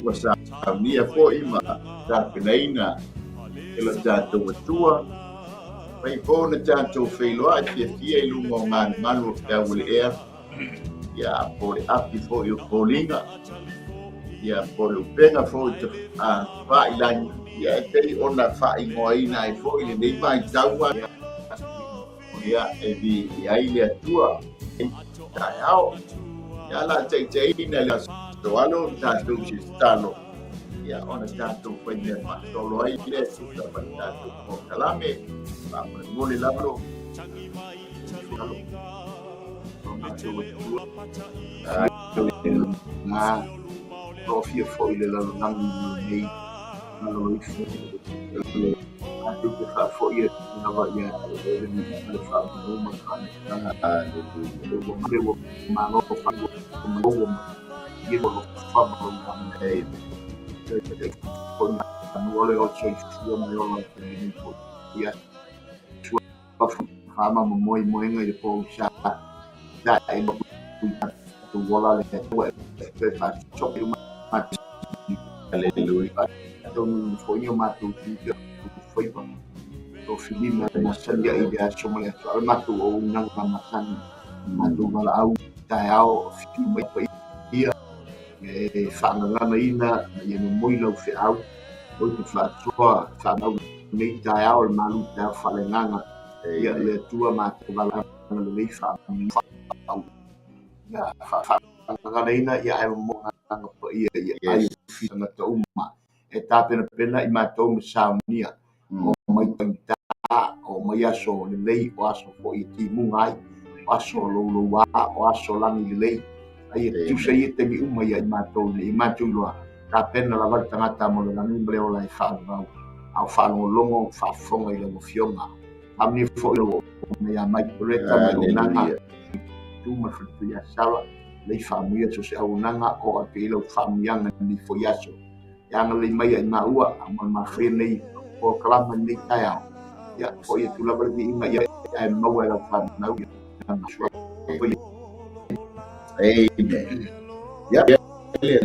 Ua saunia foi ma tapenaina e lo tatou Atua, mai foi ona tatou feiloai fiafia i luga o galugalu o feau o le ea, ia po o le api foi o foliga, ia po o le upega foi tafailangi, ia e pei ona faaigoaina ai foi lenei vaitau ia e viia ai le Atua i taeao. Ia la taitaiina le aso alo o tatou se tatalo, ia ona tatou fai mea faasolo ai lea e tusa ma le tatou polokalame. Faamolemole lava lo matou Atua. Ngā tofia foi le lalolagi nei malo ifo matou te faafo'i atu lava ia te oe le viiga le faamanu ma le faamatalaga. Hallelujah. Ua male ua malo ua mai ia alofa ma lou agalelei. Foi manu le o soifua ma le ola o lenei foi ia faama ma moemoega i le pō sa e tatou ola le Atua e toe faasoa i matou. Hallelujah. Atonu foi o matou tiute faiva o filima e masani ai le aso ma le aso ale matou auaunaga masani matou valaau taeao fiu mai paia e faagaganaina ia momoi lau feau o te faasoa faamau nei taeao le malu taeao faaleagaga ia le Atua matou valaau lelei faamau ia faagaganaina ia ae momoi paia ia ai tagata uma e tapenapena i matou ma saunia o mai tagita o mai aso lelei o aso foi e timuga ai o aso louloua o aso lagi lelei ai e tusa ia taimi uma ia i matou nei i matou iloa tapena lava le tagata mo le lagi ma le ola e faavavau a o faalogologo faafofoga i lau afioga. Faamanuia foi lau ia Mike Beretta ma le auaunaga tu ma le faletua ia Sara lei faamanuia so se auaunaga o atu i lau faamanuiaga nei foi aso. E agalelei mai ai maua a ma mafaia nei polokalame nei taeao. Ia foi atu lava le viiga ia ae maua e lau fanau ia Amen. Ia le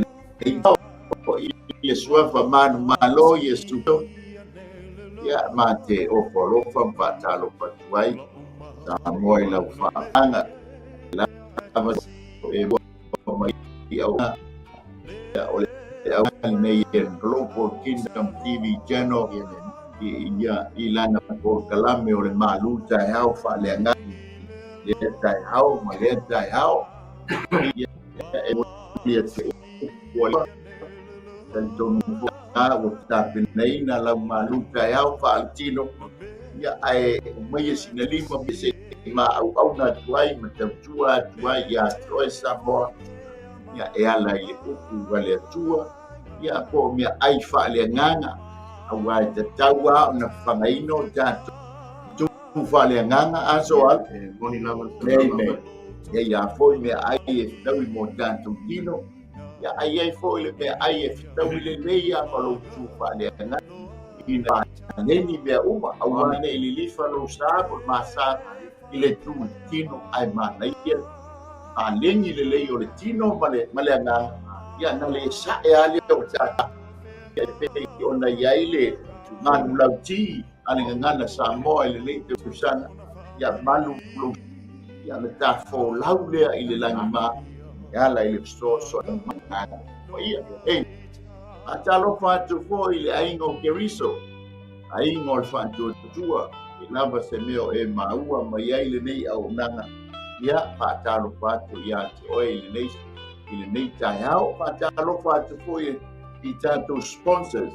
le suafa manumalo Iesu ia ma te ofo alofa ma faatalofa atu ai Samoa i lau faaagaga lava e mai au o le au nei e Global Kingdom TV Channel ia i lana polokalame o le malu taeao faaleagaga lea taeao ma lea taeao ia e ia te ua talitonu ua tapenaina lau malu taeao faaletino ia ae mai e sina lima se ma auauna atu ai ma tautua atu ai ia te oe Samoa ia e ala i le upu a le Atua ia po o mea ai faaleagaga aua e tatau lava ona fagaina o tatou faaleagaga aso alu. Moni lava. Amen. Ia ia foi mea ai e fetaui mo tatou tino. Ia ai ai foʻi le meaai e fetaui lelei a ma lou tu faaleagaga ina paleni mea uma, auā nei lilifa lou sa po o le ma sa i le tu i le tino, ae manaia le paleni lelei o le tino ma le ma le agaga, ia na le saʻe lava lea o tatou e pei ona i ai le manulauti a le gagana Samoa i lenei tausaga, ia malu lou ia ona ta folau lea i le lagima e ala i le fesoasoani mai paia. Ei, faatalofa atu foi i le aiga o Keriso, aiga o le faatuatua, e lava se mea o e maua mai ai lenei auaunaga, ia faatalofa atu ia te oe i lenei i lenei taeao. Faatalofa atu foi i tatou sponsors,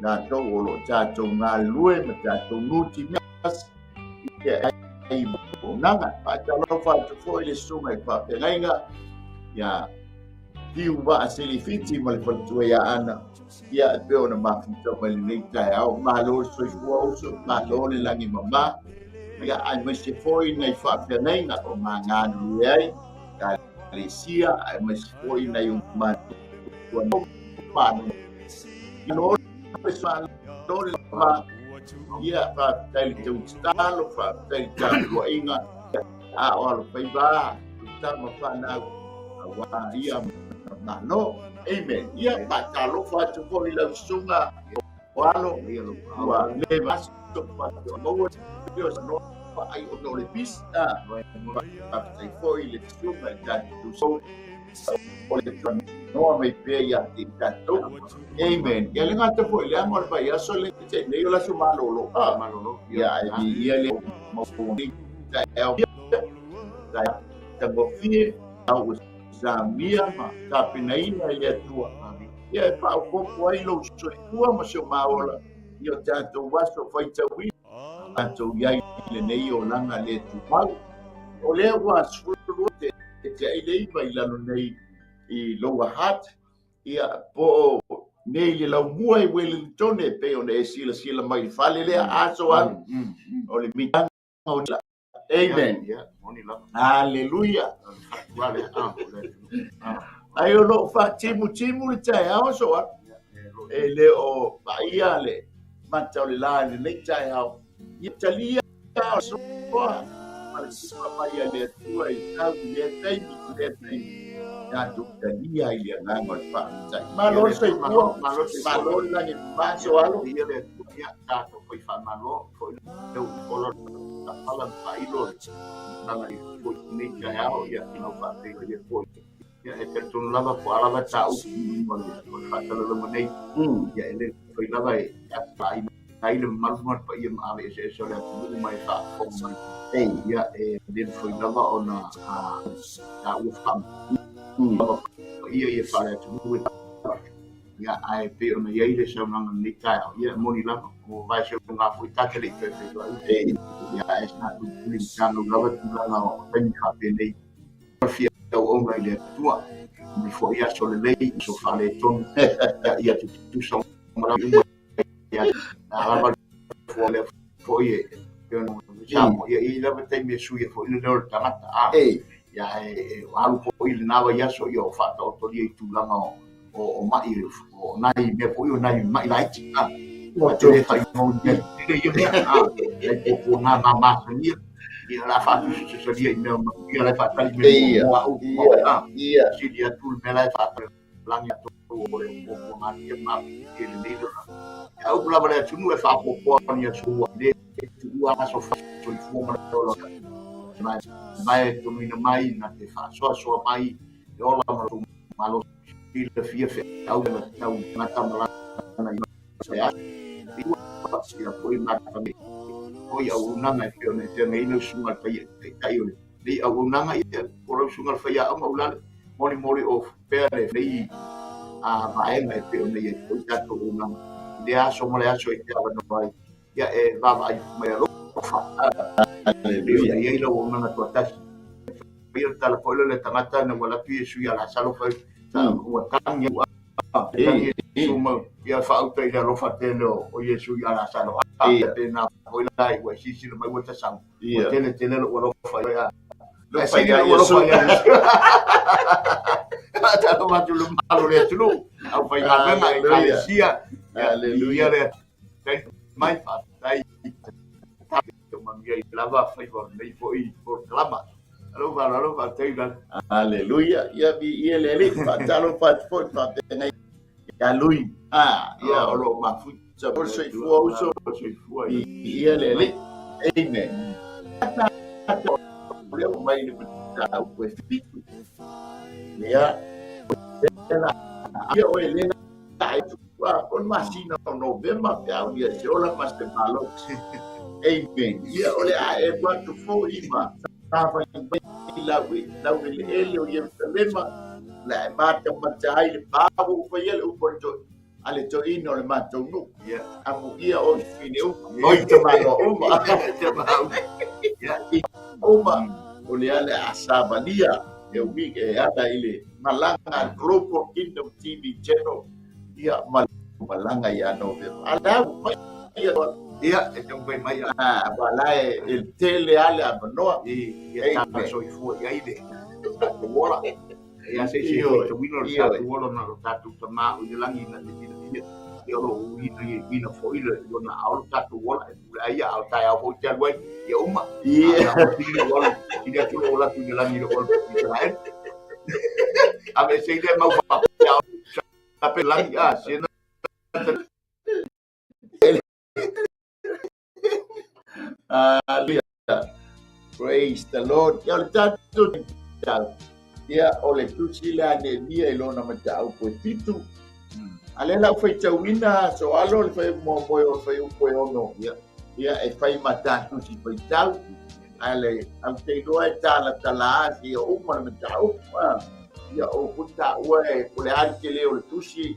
latou o lo o tatou galulue ma tatou nutimea i te ai auaunaga. Faatalofa atu foi i le susuga i le faafeagaiga ia Fiu Vaa Selefiti ma le faletua ia Ana, ia e pei ona mafuta mai lenei taeao. Malo le soifua uso, malo le lagi mama, ia aemaise foi nai faafeagaiga o ma galulue ai, Ekalesia, aemaise foi nai o matua malo le malo le ma, ia faafetai le tautatalo, faafetai le tapuaiga, a o alofaiva tama fanau auā ia malo. Amen. Ia faatalofa atu foi i lau susuga o alo ua le aso maua lea o ai ona o le pisi. Faafetai foi i le susuga i tatou sou o le noa mai pea ia te tatou. Amen. Ia le gata foi le amo o le vaiaso le te nei o le aso malolo. Ia ai ia le mau taeao tagofie au samia ma tapenaina i le Atua. Ia e faaopoopo ai lou soifua ma si o maola i o tatou aso faitauina tatou i ai i lenei olaga le tumau. O lea ua 12 te te ai le iva i lalo nei i Lower Hutt, ia po o nei le laumua i Wellington e pei ona e silasila mai i le fale lea aso alu o le mitaga o Amen. Hallelujah. Ai o loo faatimutimu le taeao so a. E le o vaaia le mata o le la i lenei taeao. Ia talia o soa ma le tufa mai a le Atua i tau i lea taimi i lea taimi. Tatou talia i le agaga o le faafetai. Malo le soifua, malo le lagi mama so alo. Ia le Atua, ia tatou fai faamalo foi leu ola tafala ma faailo lana i foi nei taeao ia lau faafetai ia foi. Ia e talitonu lava po o a lava tāupu i luga o le faasalalauga nei. Ia e le mafai lava e afaina ai le mamalu ma le paia maave eseese o le atunuu ma e faafofoga mai. Ia e le mafai lava ona taua faa paia ia faale-atunuu e Ia, ae pei ona i ai le saunoaga i lenei taeao, ia e moni lava, ua vaeseuga foi ta te le i toe feiloai. Ia, ae sa tulituli ma tanou lava tulaga o taimi faapenei. Fia auauna i le Atua, mai foi aso lelei, aso faaletonu, ia, ia tutusa uma lava ia, a lava le lea foi e pei ona Samoa, ia, e i ai lava taimi e suia foi le leo o le tagata, a, ia, e alu foi lena vaiaso, ia, o faataotolia i tulaga o o ma'i, o nai mea foi o nai ma'i laiti, a, ua te le faaigoa i mea tetele ia mea, a, nai puapuaga mamasania, ia la faatusasalia i mea manuia la e faatali mea mo au, a, sili atu le mea la e faatali lagi atu o le puapuaga ia ma i lenei lona. Ia upu lava le atunuu e faapoapoa ni aso ua le tuua aso soifua ma le ola mai mai tonuina mai na te faasoasoa mai e ola ma lou malosi silafia feau ma tau tagata ma lana i le aso ia foi mata me foi auaunaga e pei ona e feagai ai lau susuga i le faia taitai o lenei auaunaga ia po o lau susuga i le faiaoga ulale molimoli o pea lenei a vaega e pei ona i ai foi tatou auaunaga i lea aso ma le aso e te avanoa ai ia e vaavaai mai alofa. Aleluia. I ai lau auaunaga tuatasi. Ia le tala foi lea o le tagata na ua alu atu Iesu ia Lasalo fai ua tagi atu tagi Iesu ma ia faauta i le alofa tele o Iesu ia Lasalo. Tēnā foi la ua e silasila mai ua tasau. Ua tele tele lou alofa ia. Alofa ia Iesu. Faatalofa atu i le mamalu o le atunuu, aufaigaluega, ekalesia, ia le mai faafetai manuia ai lava faiva o lenei foi polokalama. Alofa, alofa, faafetai Lale. Aleluia. Ia viia le Alii. Faatalofa atu foi faafeagai ia Lui. Ah, ia o lo o mafuta mo le soifua uso. Soifua. Viia le Alii. Amen. Lea ua mai le mataupu e 7. Ia, ia oe le o le masina o Novema pe a ulia se ola ma se malosi. Amen. Ia o le a e alu atu foi ma savali mai lau eleele o Ierusalema, o le a e matamata ai le pa ua ou faia le upu a le toeaina o le matou nuu. Amuia oi fine uma, oi tamaloa uma. Uma, o le a le a savalia e umi e ala i le malaga a le Global Kingdom TV Channel, ia ma le malaga ia Novema. A le au mai ia Ia, e taumafai mai a. Ua la e tele lava le avanoa. Ia tala soifua i ai le tatou ola. Ia se i faitauina le tatou ola na lo tatou Tama o i le lagi na te silafia. Ia o lo o uina foi le lona aao lo tatou ola e pule ai ia a o taeao foi te alu ai ia uma. Ia. Sili atu lou ola atu i le lagi i lo ola i Isaraelu. Aveese ai lea mau faapea o lagi a sena. Hallelujah. Praise the Lord. Ia o le tatou ia o le tusi lea a Nehemia i lona mataupu e 7. A lea la ua faitauina Soalo le fai muamua o le fuaiupu e 6. Ia. Ia e fai ma tatou tusi faitau. A le au te iloa e talatala ia uma le mataupu. Ia o ku taua e po le a le tele o le tusi.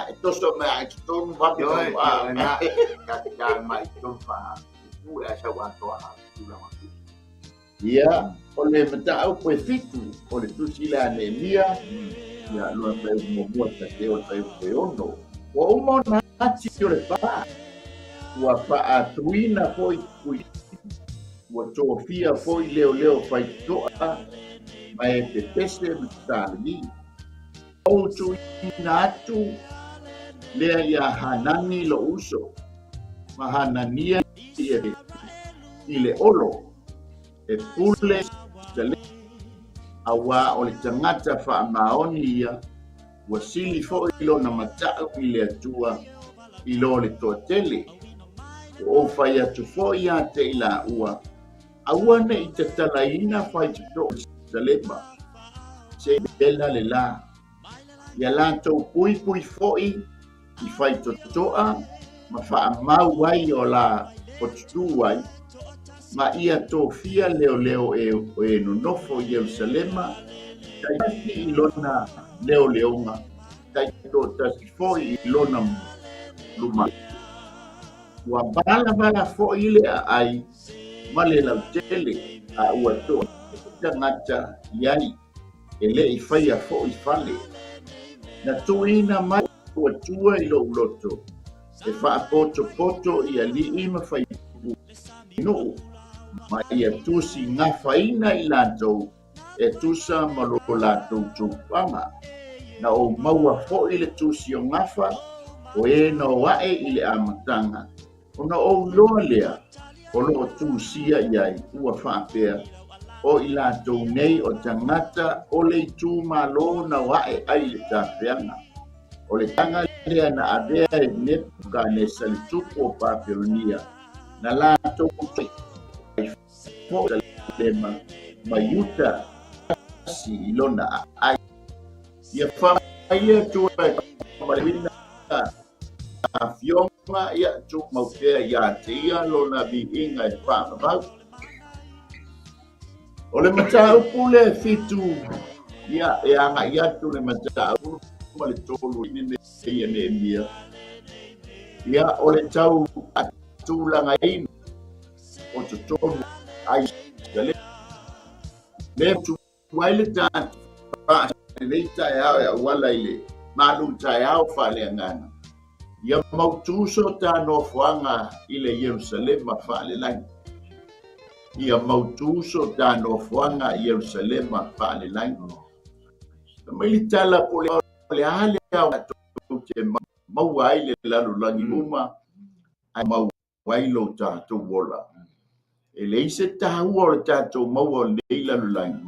E toso mai a i totonu vave tau. Ioe, na, ka mai totonu fa pule a sau atoa a tulaga tusi. Ia, o le mataupu e 7, o le tusi lea a Nehemia, ia lona fuaiupu muamua seia oo i le fuaiupu e 6. Ua uma ona ati o le pa, ua faatuina foi pui, ua tofia foi leoleo faitotoa ma e pepese ma taligi. Ou tuuina atu lea iā Hanani lou uso, ma Hanania i le olo, e pule auā o le tagata faamaoni ia, ua sili foi lona mataʻu i le Atua i lo le toatele. Ua ou fai atu foi ia te i laua, aua ne i tatalaina faitotoa o Ierusalema, se i vela le lā. Ia latou puipui foi i faitotoa ma faamau ai o la o tutū ai, ma ia tofia leoleo e nonofo i Ierusalema, taitasi i lona leoleoga, taitoatasi foi i lona lumanai. Ua valavala foi le aai ma le lautele, a ua toa tagata i ai, e le i faia foi fale. Na tuuina mai lou Atua i lou loto, e faapotopoto i alii ma faipule, ma ia tusi gafaina i latou e tusa ma lo latou tupuaga. Na ou maua foi le tusi o gafa o e na o ae i le amataga, ona ou iloa lea o lo o tusia i ai ua faapea, o i latou nei o tagata o le itumalo na o ae ai le tafeaga. O le taga lea na avea e Nepukanesa le tupu o Papelonia, na latou ai foi Ierusalema ma Iuta tasi i lona aai. Ia fai le Atua e faamaleina afioga, ia tumau pea ia te ia lona viiga e faavavau. O le mataupu lea e 7, ia e agai atu le mataupu ma le 3 i lenei Nehemia. Ia o le tau faatulagaina o totonu ai le tu ai le tatou lenei taeao e auala i le malu taeao faaleagaga. Ia mautu so ta nofoaga i le Ierusalema faalelagi. Ia mautu so ta nofoaga i Ierusalema faalelagi. Mai le tala po o le a le ao tatou te maua ai le lalolagi uma ae mau ai lo tatou ola. E leai se taua o le tatou maua o lenei lalolagi,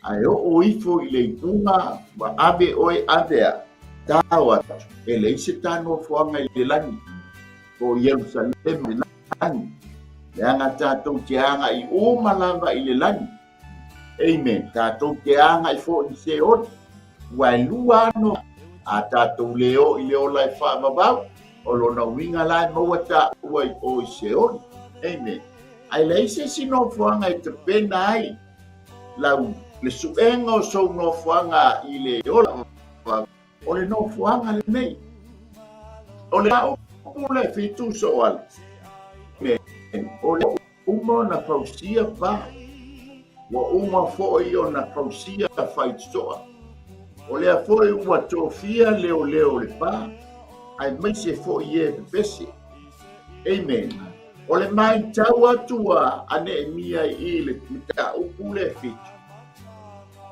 ae oo ifo i le iuga ua ave oe ave a tao atu, e leai se ta nofoaga i le lagi, po o Ierusalema i le lagi, leaga tatou te agai uma lava i le lagi. Amen. Tatou te agai foi i Seoli, ua e lua ano a tatou le o i le ola e faavavau, o lona uiga la e maua taua i o i Seoli. Amen. Ae leai se isi nofoaga e tapena ai lau le suega o sou nofoaga i le ola, o le nofoaga lenei. O le upu le fitu soale. Amen. O le uma ona fausia pa, ua uma foi ona fausia faitotoa. O lea foi ua tofia leoleo o le pa, aemaise foi e pepese. Amen. O le maitau atu a Neemia i le mataupu le fitu,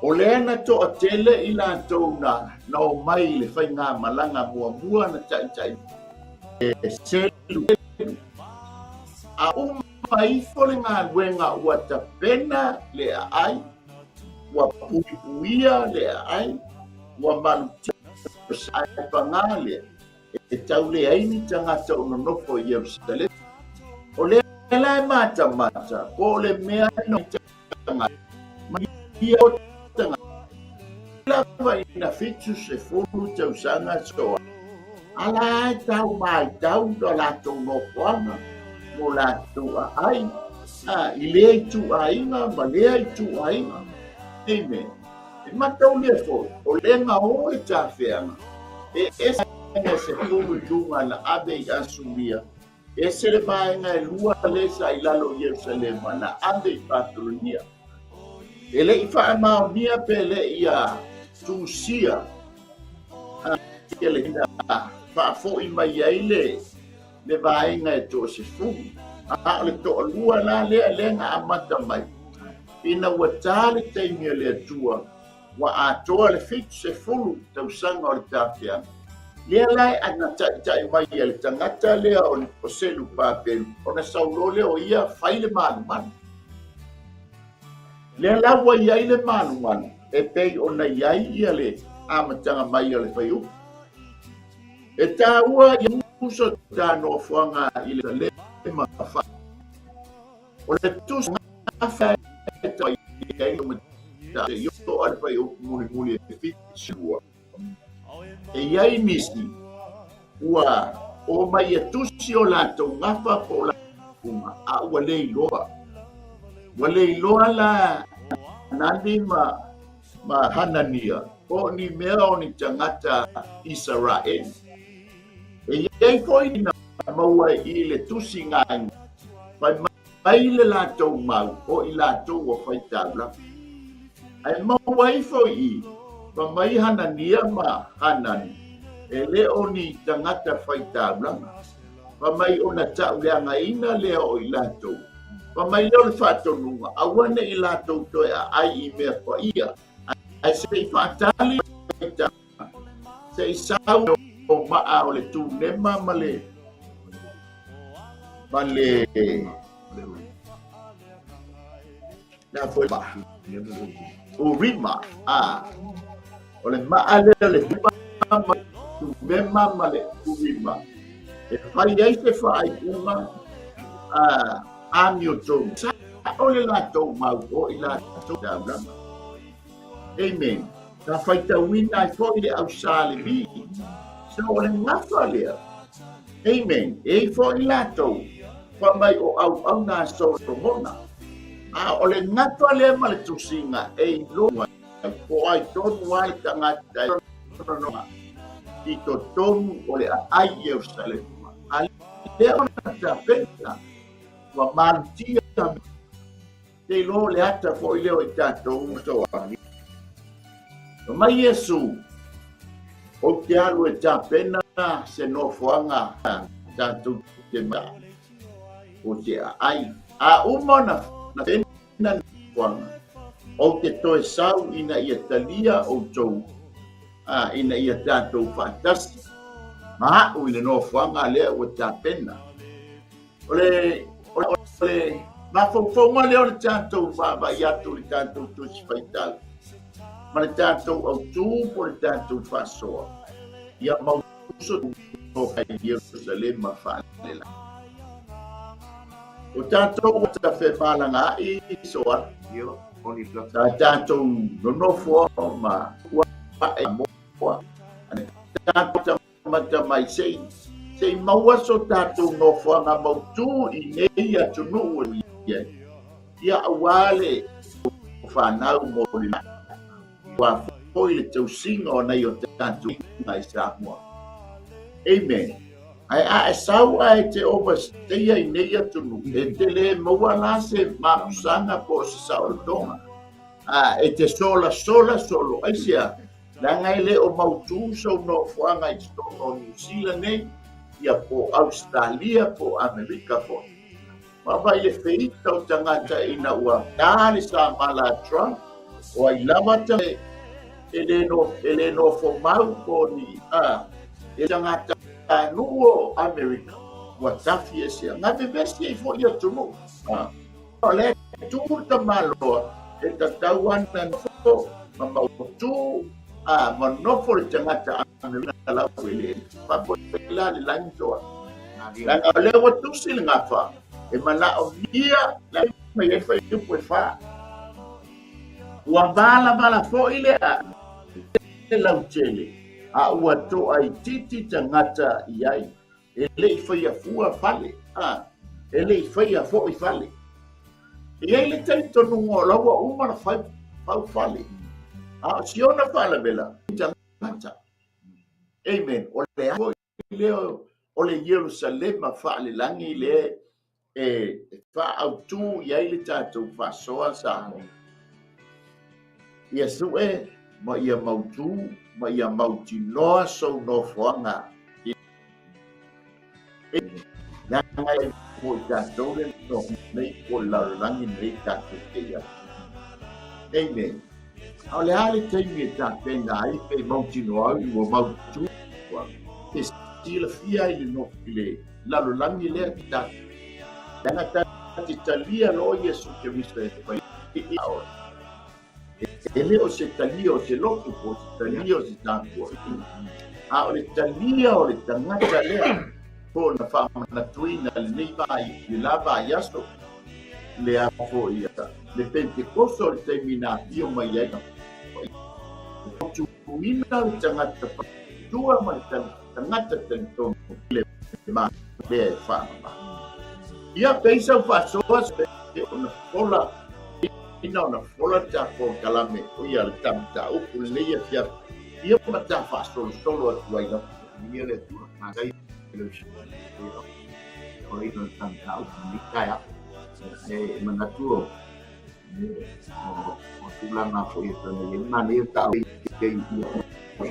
o lea na toatele i latou na omai i le faigamalaga muamua na taitai e selu. A uma ifo le galuega ua tapena le aai, ua puipuia le aai, ua malutia ae paga lea, e tau leai ni tagata o nonofo i Ierusalema. O lea la e matamata po o le mea no tagata ma ia o tagata lava ina 70 tausaga soa ala e tau maitau lo latou nofoaga mo latou aai i lea ituaiga ma lea ituaiga. Amen. E mataulia foi, o lea na o le tafeaga, e ese vaega e 10 i luga na ave i Asuria, ese le vaega e lua lea sa i lalo i Ierusalema na ave i Papelonia. E le i faamaonia pe le i a tusia le faafoi mai ai le vaega e toasefulu, a o le toalua la lea lea na amata mai ina ua ta le taimi a le Atua ua atoa le 70 tausaga o le tafeaga. Lea la e ana taitai mai a le tagata lea o Selupapelu, ona sau loa lea o ia fai le malumalu. Lea la ua i ai le malumalu e pei ona i ai ia le amataga mai o le fuaiupu. E taua ia uso ta nofoaga i le lema fa. O le tusi gafa e tau ai le ta i o a le fuaiupu mulimuli e 72. E i ai nisi ua o mai e tusi o latou gafa po o latou a ua le iloa. Ua le iloa la Nani ma Hanania po o ni mea o ni tagata Isaraelu. E i ai foi na maua i le tusi gaina, fai mai le latou mau o i latou ua fai taulaga. Ae maua ifo i i, fai mai Hanania ma Hanani, e le o ni tagata fai taulaga. Fai mai ona tauleagaina lea o i latou. Fai mai lea o le faatonuga, aua ne i latou toe aai i mea paia, ae se i faatali se i sau o maa o le tunema ma le na foi ma Urima a o le maa lea o le ma tumema ma le Urima e fai ai se faaiuga a amiotonu sa o le latou mau o i latou taulaga. Amen. Sa faitauina ai foi le au Sa Levi. So o le gafa lea. Amen. E i foi latou fai mai o auauna a Solomona. A o le gafa lea ma le tusiga e iloa ai po o ai tonu lava le tagata e i totonu o le aai i Ierusalema. A lea ona tapena ua malutia te iloa o le ata foi lea o i tatou masoani. Fai mai Iesu, Ou te alu e tapena se nofoaga tatou te mai o te aai. A uma ona tapena nofoaga, ou te toe sau ina ia talia outou. Ina ia tatou faatasi ma a'u i le nofoaga lea ua tapena. O le mafaufauga lea o le tatou vaavaai atu i le tatou Tusi Faitau ma le tatou autu po o le tatou faasoa, ia mautu so i Ierusalema faalelagi. O tatou ua tafemalagaai so atu, sa tatou nonofo ma ua ae moa, tatou tamatamai se i maua so tatou nofoaga mautu i nei atunuu e i ai. Ia aua le fanau mo le ua foi le tausiga o nai o tatou i Samoa. Amen. Ae a e sau ae te overstay i nei atunuu, e te le maua la se mapusaga po o se saolotoga. A e te sola sola solo aisea, leaga e le o mautu sou nofoaga i totonu o Niu Sila nei, ia po o Ausetalia po o Amerika foi. Vaavaai le feita o tagata ina ua ta le samala a Trump, o ai lava ta e le nofo mau po ni a e tagata nuu o Amerika ua tafi ese a vevesi ai foi atunuu. O le tu tamaloa e tatau ana nofo ma mautu a ma nofo le tagata Amerika lau e le faapela le langi toa. Leaga o lea ua tusi le gafa e manaomia la mai ai fuaiupu e 4. Ua valavala foi le le lautele, a ua toaitiiti tagata i ai, e le i faia fua fale, e le i faia foi fale. E i ai le talitonuga o la ua uma ona fau fale, a o siona faalavelave tagata. Amen. O le a foi lea o le Ierusalema faalelagi lea e faaautu i ai le tatou faasoa Samoa. Ia sue ma ia mautu ma ia mautinoa sou nofoaga i leaga e foi tatou le nofo nei po le lalolagi lenei tatou te i ai. Amen. A o le a le taimi e tapena ai pe mautinoa ai ua mautu e silafia ai le nofo i le lalolagi lea ki tatou. Leaga ta te talia loa Iesu Keriso e fai i a oe. E le o se talia o se lotu po o se talia o se tapuaiga, a o le talia o le tagata lea po na faamanatuina lenei vai le la vaiaso le a foi le Pentekoso o le taimi na afio mai ai tuuina le tagata tua ma le tagata talitonu le ma lea e faamama. Ia pei sau faasoa se ona fola ina ona fola ta polokalame o ia le tamataupu lenei afiafi ia ma ta faasolosolo atu ai lava. Ia le Atua, matai le o le ina tamataupu ni taeao. E manatu o o tulaga foi e pei ona i ai manaia ta au i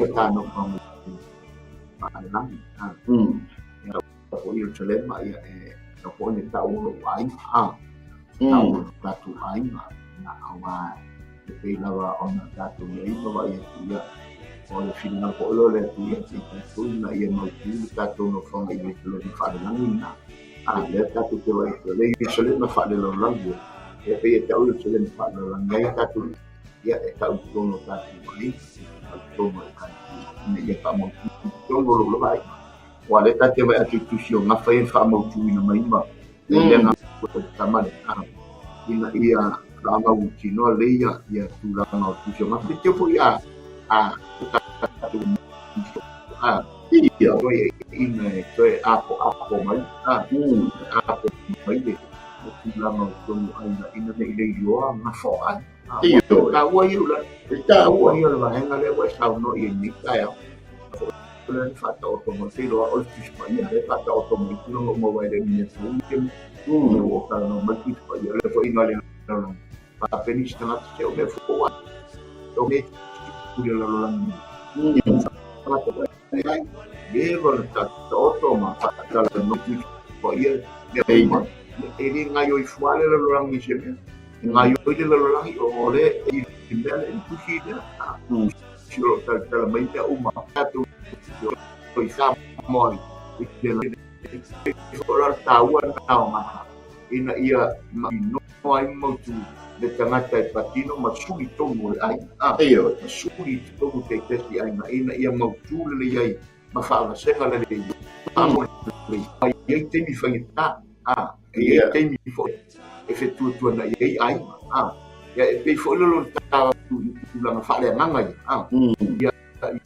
o ta nofoaga faalelagi. Ia foi Ierusalema ia e tau foi le tau o lou aiga tau o le tatou aiga na aua e pei lava ona tatou i ai ma vaai atu ia o le finagalo foi lea o le Atua ia te i tatou ina ia mautu le tatou nofoaga i Ierusalema faalelagi lena. A lea tatou te vaai atu le Ierusalema faalelalolagi e pei e tau Ierusalema faalelalolagi ai tatou ia e tau i totonu o tatou aiga, tau i totonu o ekalesia ina ia faamautu i totonu o lou lava aiga. Aua lea ta te vaai atu i tusi o gafa ia na faamautuina mai ma le agaga o le tama le ina ia faamautinoa lelei ia tulaga o tusi o gafa. E te foi a tatou a Ia. Toe ina e toe apoapo mai apo mai le tulaga o tonu aiga ina ne i leilioa gafa o aiga. Ia. Taua ia ula. E taua. Ia le vaega lea ua e saunoa i ai nei taeao. O le faataoto mai feiloa o le Tusi Paia lea e faataoto mai tulaga uma aua e le o ni mea fou ia mea. Ua talanoa mai le Tusi Paia lea foi ina le lalolagi. Faapeni se tagata se o mea fou a. O mea i le lalolagi nei. Tagata ai, leva ona taoto ma faatalanoa Tusi Paia mea uma. E le gaoioi fua le lalolagi i se mea. E gaoioi le lalolagi o le i le mea le tusi lea. o lo o talatala mai mea uma tatou i Samoa i le o la taua na o maha ina ia mautinoa ai mautu le tagata e patino ma suli tonu o le aiga. Ioe. Ma suli tonu taitasi aiga ina ia mautu lelei ai ma faavasega lelei ai. E i ai taimi faigata, e i ai taimi foi e fetuatuanai ai aiga. Ia e pei foi lea o le tulaga faaleagaga ia. Ia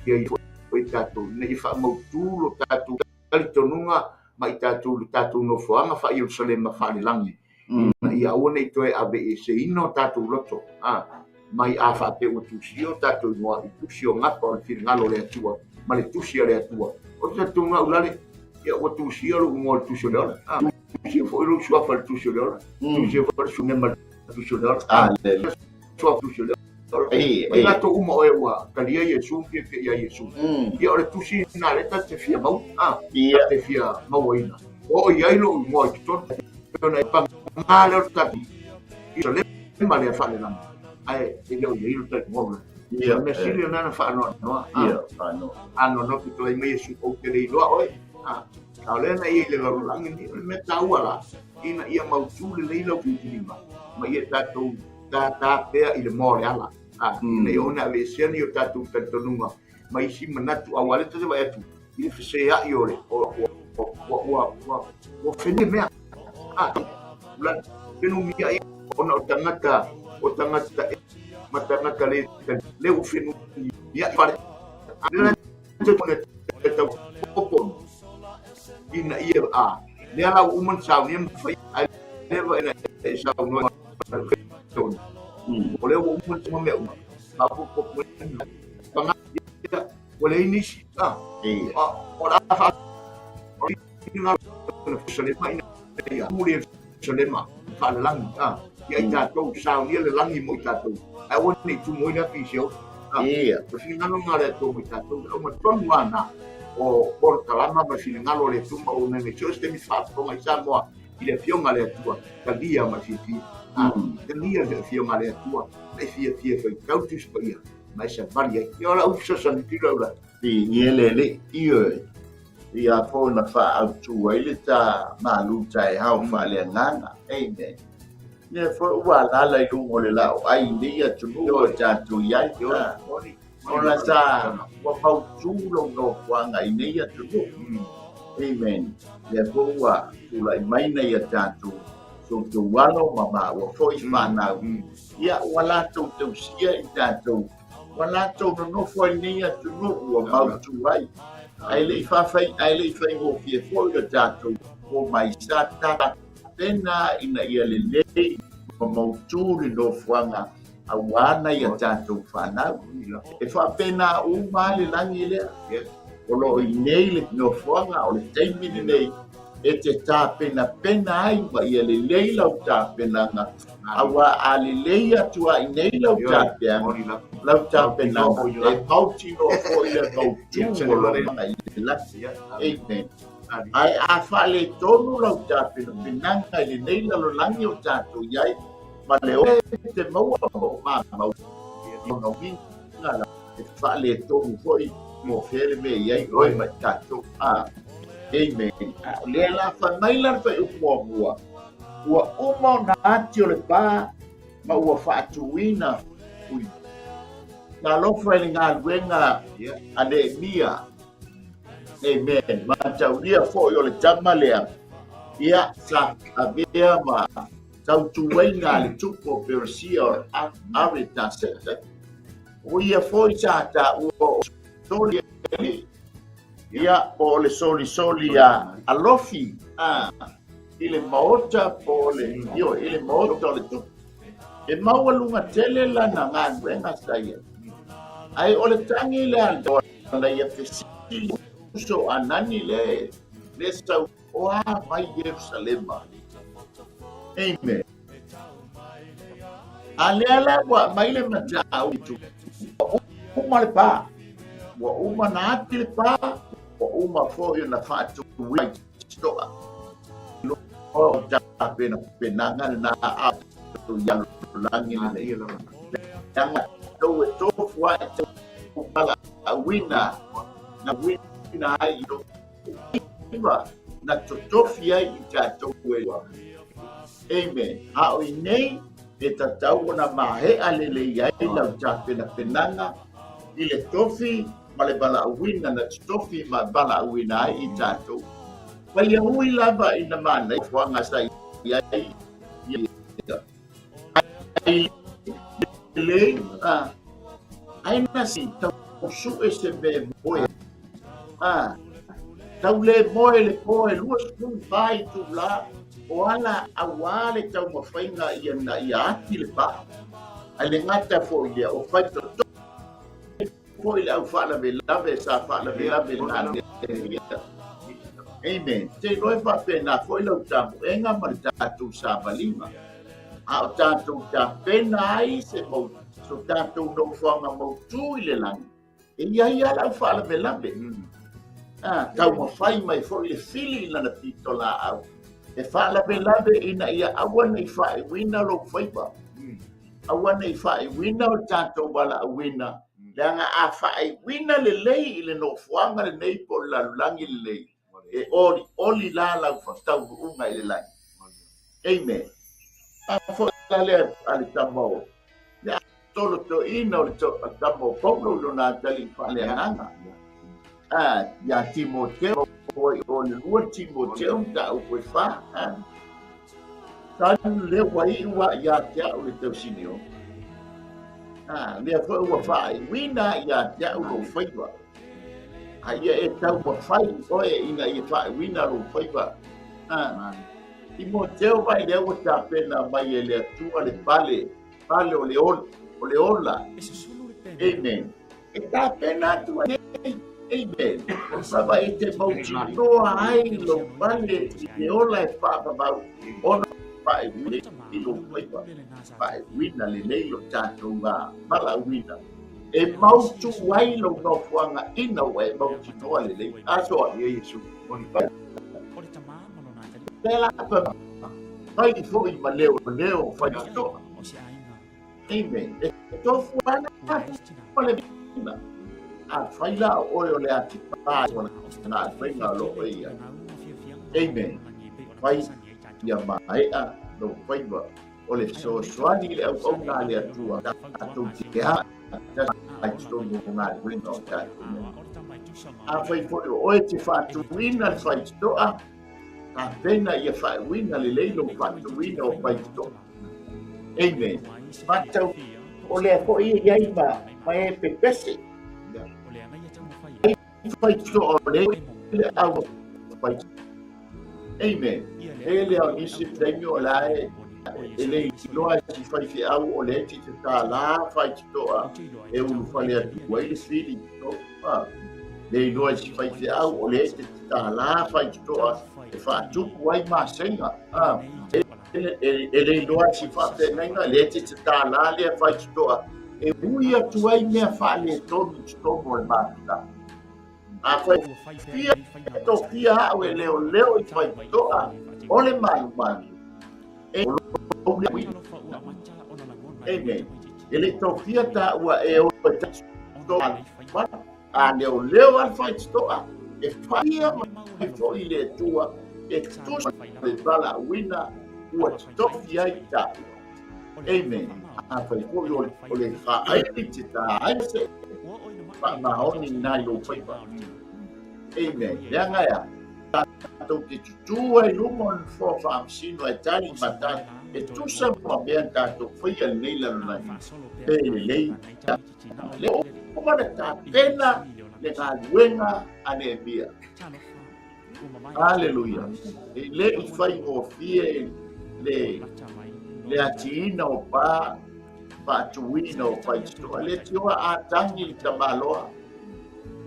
i ai foi tatou ina ia faamautu lo tatou talitonuga ma i tatou le tatou nofoaga faa-Ierusalema faalelagi ina ia aua ne i toe aveeseina o tatou loto mai a faapea ua tusia o tatou igoa i tusi o gapa o le finagalo o le Atua ma le tusi a le Atua. O le talitonuga ulale, ia ua tusia lou igoa i le tusi o le ola. Tusia foi lou suafa i le tusi o le ola. Tusia foi le sunema i le tusi o le ola. Aleluia. Suafa tusi o le ola. Mai latou uma oe ua talia Iesu ma fiafia ia Iesu. Ia o le tusi lena lea ta te fia maua. Ia. Ta te fia mauaina. O i ai lou igoa i totonu. Ona e paga lea o le tatou Ierusalema lea faalelagi. Ae e le o i ai lo ta igoa. Ia. O le mea sili lena na faanoanoa. Ia, faanoa. Anoanoa pe tulai mai Iesu ou te le iloa oe. A o lea na ia i le lalolagi nei, o le mea taua la, ina ia mautu lelei lau filifiliga, ma ia tatou tātā pea i le moa o le ala. Ina ia ona aveesea ni o tatou talitonuga ma isi manatu, aua lea ta te vaai atu i le feseai o le ua fene mea. Ua fenumia ai ona o tagata o tagata ma tagata le le ua fenumia fale. Lea te tau popo ina ia a lea la ua uma ona saunia ma fai ai lea va ina e saunoa o lea ua uma ona mea uma faaopoopo panga ua leai nisi o la fa Ierusalema ina ia mu le Ierusalema faalelagi ia i tatou saunia le lagi mo i tatou ae aua ne i tumu ai le afi i Seoli. Ia. O le finagalo lena o le Atua mo i tatou, le auga tonu lava lena o polokalama ma le finagalo o le Atua ma auaunaga i so o se taimi faafofoga i Samoa i le Afioga a le Atua, talia ma le fiafia. Talia le Afioga a le Atua ma e fiafia e faitau Tusi Paia ma e savali ai. Ia o lau fesoasoani atu i lau la. Viigia le Alii, ioe, ia foi na faaautu ai le ta malu taeao faaleagaga. Amen. Lea foi ua alaala i luga o le laoai i nei atunuu o tatou i ai. Ona sa ua mautu lou nofoaga i nei atunuu. Amen. Lea foi ua tulai mai nai a tatou soutou alo ma maua foi fanau. Ia ua latou tausia i tatou, ua latou nonofo ai i nei atunuu ua mautu ai. Ae le i faafai, ae le i faigofie foi lo tatou o mai sa tapena ina ia lelei ma mautu le nofoaga aua nai a tatou fanau. E faapena uma le lagi lea. O lo o i nei le nofoaga o le taimi lenei e te tapenapena ai ma ia lelei lau tapenaga, aua a lelei atu ai nei lau tapenaga, lau tapenaga e mautinoa foi le mautu o lou mana i le lagi. Amen. Ae a faaletonu lau tapenapenaga i lenei lalolagi o tatou i ai, ma le oe te maua ma o mamau, lona uiga la, e faaletonu foi mo fea le mea i ai oe ma i tatou. Amen. A o lea la fai mai la le fuaiupu muamua, ua uma ona ati o le pa ma ua faatuina ui. Talofa i le galuega a Neemia. Amen. Mataulia foi o le tama lea, ia sa avea ma tautuaina a le tupu o Peresia o Aretaseta. O ia foi sa taua o soli ia po o le solisoli a alofi i le maota po o le ioe i le maota o le tupu. E maualuga tele lana galuega sa ia. Ae o le tagi lea na ia fesili uso a nani le le sau o a mai Ierusalema. Amen. A lea la ua mai le matau i tu. Ua uma le pa. Ua uma na ati le pa. Ua uma foi ona faatuina i toa. O tapenapenaga lena a ia lalolagi lenei. Leaga tou e tofu ai Valaauina na uina ai i lou faiva na totofi ai i tatou e lua. Amen. A o i nei, e tatau ona maea lelei ai lau tapenapenaga i le tofi ma le valaauina na totofi ma valaauina ai i tatou. Paia ui lava ina manaia fuaga sa i ai ia. Ai lelei, ai na si tau sue se mea moe. Tau le moe le po e 24 itula o ala auā le taumafaiga ia na ia ati le pā. Ae le gata foi lea, o fai toto foi le au faalavelave sa faalavelave na le Amen. Te iloa e faapena foi lau tapuega ma le tatou savaliga. A o tatou tapena ai se mau, so tatou nofoaga mautū i le lagi, e i ai lava le au faalavelave. Ah, taumafai mai foi le fili i lana pito laau e faalavelave ina ia aua ne i faaiuina lou faiva. Aua ne i faaiuina o le tatou valaauina, leaga a faaiuina lelei i le nofoaga lenei po o le lalolagi lenei, e olioli la lau taunuuga i le lagi. Amen. A foi la lea a le tama o le tolotoina o le tama o Paulo i lona atalii faaleagaga. A ia Timoteo, o le 2 Timoteo mataupu e 4. Tanu lea ua iu a ia te au le tausini o. A, lea foi ua faaiuina ia te au lou faiva. A ia e taumafai oe ina ia faaiuina lou faiva. A, Timoteo vai lea ua tapena mai e le Atua le pale, pale o le ola, o le ola. Amen. E tapena atu ai nei. Amen. Lava e te mautinoa ai lou pale i le ola e faavavau ona faaiuina i lou faiva, faaiuina lelei lo tatou valaauina. E mautu ai lou nofoaga ina ua e mautinoa lelei. Asoa. Ia Iesu. Pēlā fai foi ma leoleo faitotoa. Amen. E tofu ana ma le mina. A fai la o oe o le atipā o nā faiga o lo o ia. Amen. Fai ia maea lou faiva o le fesoasoani i le auauna a le Atua tatou te haa ai totonu o galuega o tatou mea. Afai foi o oe te faatuina le faitotoa, tapena ia faaiuina lelei lou faatuina o faitotoa. Amen. Matau, o lea foi e i ai ma, ma e pepese. Ai faitotoa o le le au faitotoa. Amen. E le au nisi taimi o la e e le iloa e si faifeau o le ti te tālā faitotoa e ulufale atu ai le fili. Le iloa e si faifeau o le te tālā faitotoa e faatupu ai masega. E le iloa e si faafeagaiga le te tālā lea faitotoa e ui atu ai mea faaletonu i totonu o le mafutaga. Afai fia tofia au e leoleo i faitotoa o le malumalu, e lou lea uiga. Amen. E le tofia taua e o e toa a leoleo a le faitotoa e faia mai foi le Atua e tusa le valaauina ua tofi ai taua. Amen. Afai foi o le faaili te tā ai se faamaoni nai lou faiva. Amen. Leaga e a? Tatou te tutū ai luma o le nofoa faamasino e tali ma e tusa ma mea tatou faia lenei lalolagi. Pe lelei le uma na tapena le galuega a Nehemia. Aleluia. E le i faigofie le le atiina o pā faatuina o faitotoa. Le tioa a tangi le tamaloa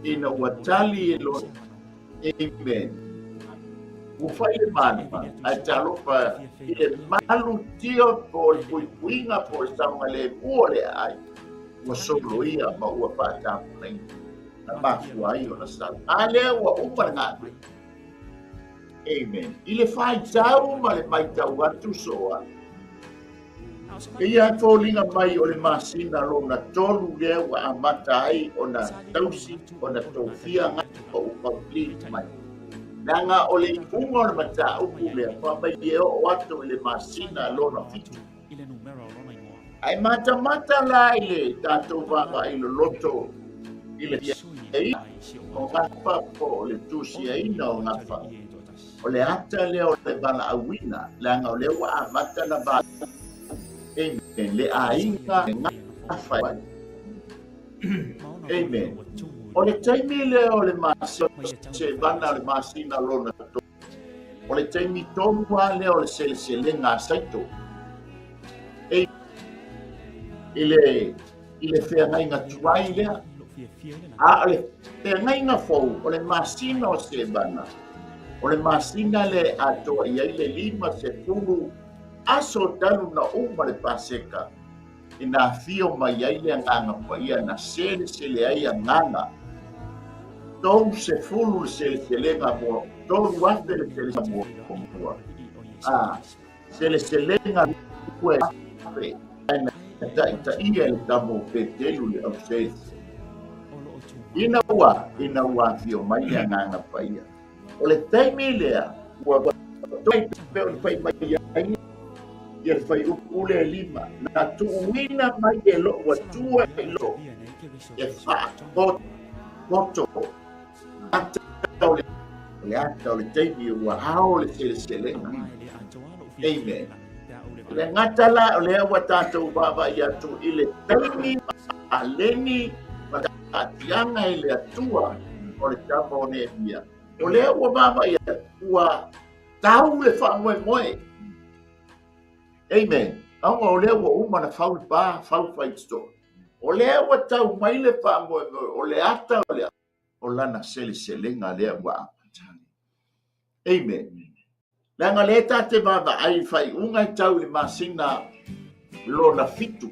ina ua tali e lona. Amen. Ua fai le malu, ae talofa i le malutia po o le puipuiga po o le saogalemu o le aai, ua soloia ma ua faatapunaina. Na mafua ai ona sau. A lea ua uma le galuega. Amen. I le faitau ma le maitau atu soa. Eia e foliga mai o le masina lona tolu lea ua amata ai ona tausi ona tofia gafa ua complete mai. Leaga o le iuga o le mataupu lea fai mai e oo atu i le masina lona 7. Ae matamata la i le tatou vaavaai loloto i le fiaina o gafa po o le tusiaina o gafa. O le ata lea o le valaauina, leaga o lea ua amata na valaau. Amen. Le aiga e gafa ai. Amen. O le taimi lea o le masina, sevana o le masina lona 3. O le taimi tonu lava lea o le seleselega a Saito. I le feagaiga tuai lea. A o le feagaiga fou, o le masina o Sevana, o le masina lea e atoa i ai le 50 aso talu na uma le Paseka, ina afio mai ai le Agaga Paia na selesele ai agaga, 30 le seleselega mua, 3,000 le seleselega muamua, a seleselega 2,000, ae na taitaia e le tama o Petelu le auselese. Ina ua, ina ua afio mai le Agaga Paia. O le taimi lea, ua toe pe o le fai mai ai ia le fuaiupu lea e 5, na tuuina mai e lou Atua i lou e faapoto ata o le ata o le taimi ua ao le seleselega. Amen. Le gata la o lea ua tatou vaavaai atu i le taimi paleni ma taatiaga i le Atua o le tama o Nehemia. O lea ua vaavaai atu, ua tau le faamoemoe. Amen. Aoga o lea ua uma na fau le pa, fau faititoa. O lea ua tau mai le faamoemoe, o le ata o le o lana seleselega lea ua amata. Amen. Leaga lea ta te vaavaai i faaiuga e tau i le masina lona 7.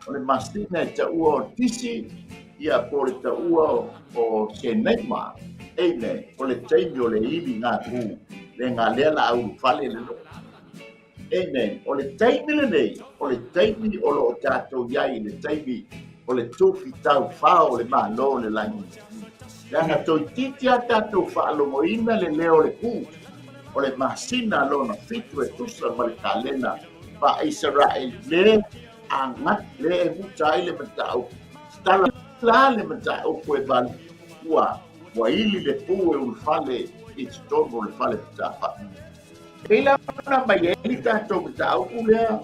O le masina e taua o Tisi, ia po o le taua o Senaima. Amen. O le taimi o le ili ngā pū. Le ngā lea la aulufale le loo. Amen. O le taimi lenei, o le taimi o loo tatou i ai, le taimi o le tufi taufao o le Malo o le lagi. Leaga toeitiiti a tatou faalogoina le leo o le pū, o le masina lona 7 e tusa ma le kalena faa-Isaraelu le agat le e muta ai le mataupu. Tala la le mataupu e valu ua ua ili le pū e ulufale i totonu o le fale matafai. Pei la ona mai ai le tatou mataupu lea,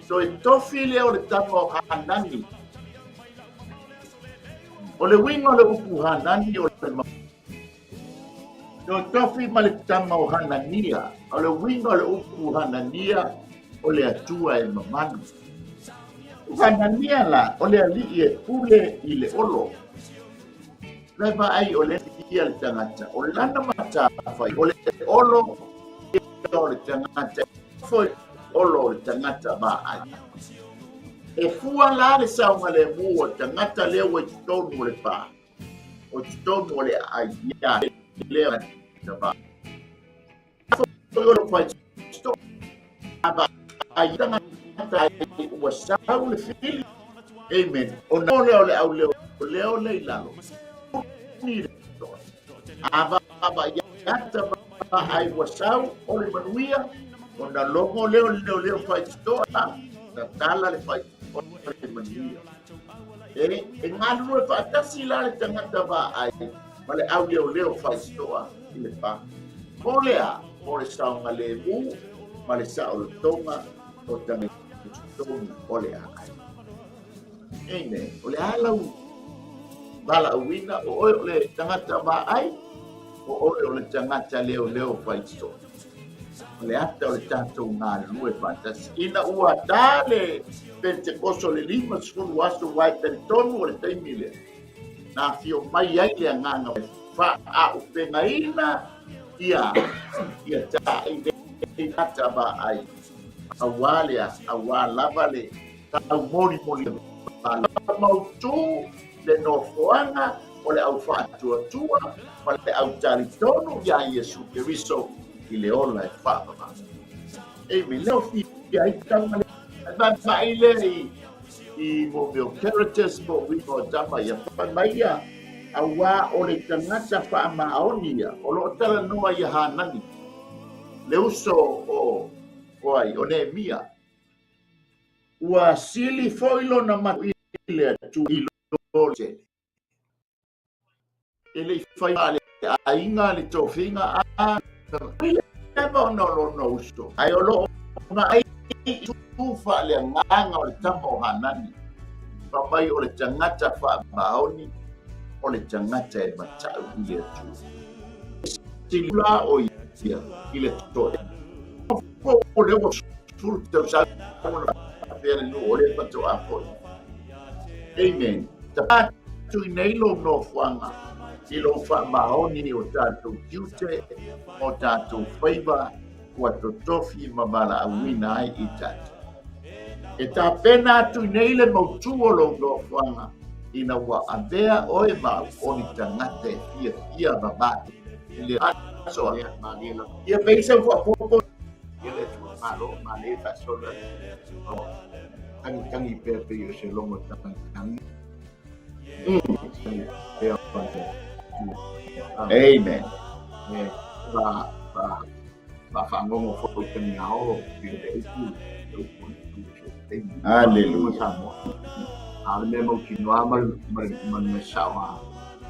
toe tofi lea o le tama o Hanani. O le uiga o le upu Hanani o le toe tofi ma le tama o Hanania. O le uiga o le upu Hanania o le Atua e mamalu. O Hanania la, o le alii e pule i le olo. Le vaai o le ia le tagata, o lana matafai, o le olo o le tagata, foi olo o le tagata vaai. E fua la le saogalemu o le tagata lea ua i totonu o le pā, o totonu o le aai ia lea vaai. Foi o le faitotoa, vaai tagata ua sau le fili. Amen. O na lea o le au leo leo le i lalo. Ni le toa. A vaavaai ata vaai ua sau o le manuia, o na logo leo leo leo faitotoa, na tala le faitotoa o le manuia. E galulue faatasi la le tagata vaai ma le au leo leo faitotoa i le pā. O lea, o le saogalemu ma le saolotoga o tagata totonu o le aai. Amen. O le a lau valaauina, o oe o le tagata vaai, o oe o le tagata leo leo faitotoa. O le ata o le tatou galulue faatasi. Ina ua ta le Pentekoso le 50 aso ua e talitonu o le taimi lea. Na afio mai ai le Agaga e faaaupegaina ia ia ta'i nei tagata vaai. Auā lea, auā lava le taumolimoli mautū le nofoaga o le au faatuatua ma le au talitonu iā Iesu Keriso i le ola e faavavau. Amen. Leo fia ai tauga le. Maimai lea i mo mea o characters po o uiga o tama ia. Fai mai ia, auā o le tagata faamaoni ia, o lo o talanoa ia Hanani, le uso o, o ai, o Neemia. Ua sili foi lona matu i le Atua i lo le tele. E le i fai le aiga le tofiga a leva ona o lona uso, ae o lo o vaai i tu faaleagaga o le tama o Hanani, fai mai o le tagata faamaoni, o le tagata e matau i le Atua. Sili la o ia i le to'e. O lea ua 10 tausaga ona faapea le nuu o lea faatoa foi. Amen. Tapa atu i nei lou nofoaga i lou faamaoni i o tatou tiute ma o tatou faiva ua totofi ma valaauina ai i tatou. E tapena atu i nei le mautu o lou nofoaga ina ua avea oe ma au o ni tagata e fiafia vavate i le aso. Ia pei sau faaopoopo. Ia le Atua malo, manaia faasolo atu. Tagitagi pea pei o se logo tagitagi. Pea o le Atua. Amen. E fa fa fa fagogo foi tagiao i le upu le upu le tu so taimi. Hallelujah. Samoa. A o le mea mautinoa ma le ma le ma le mea sao lava,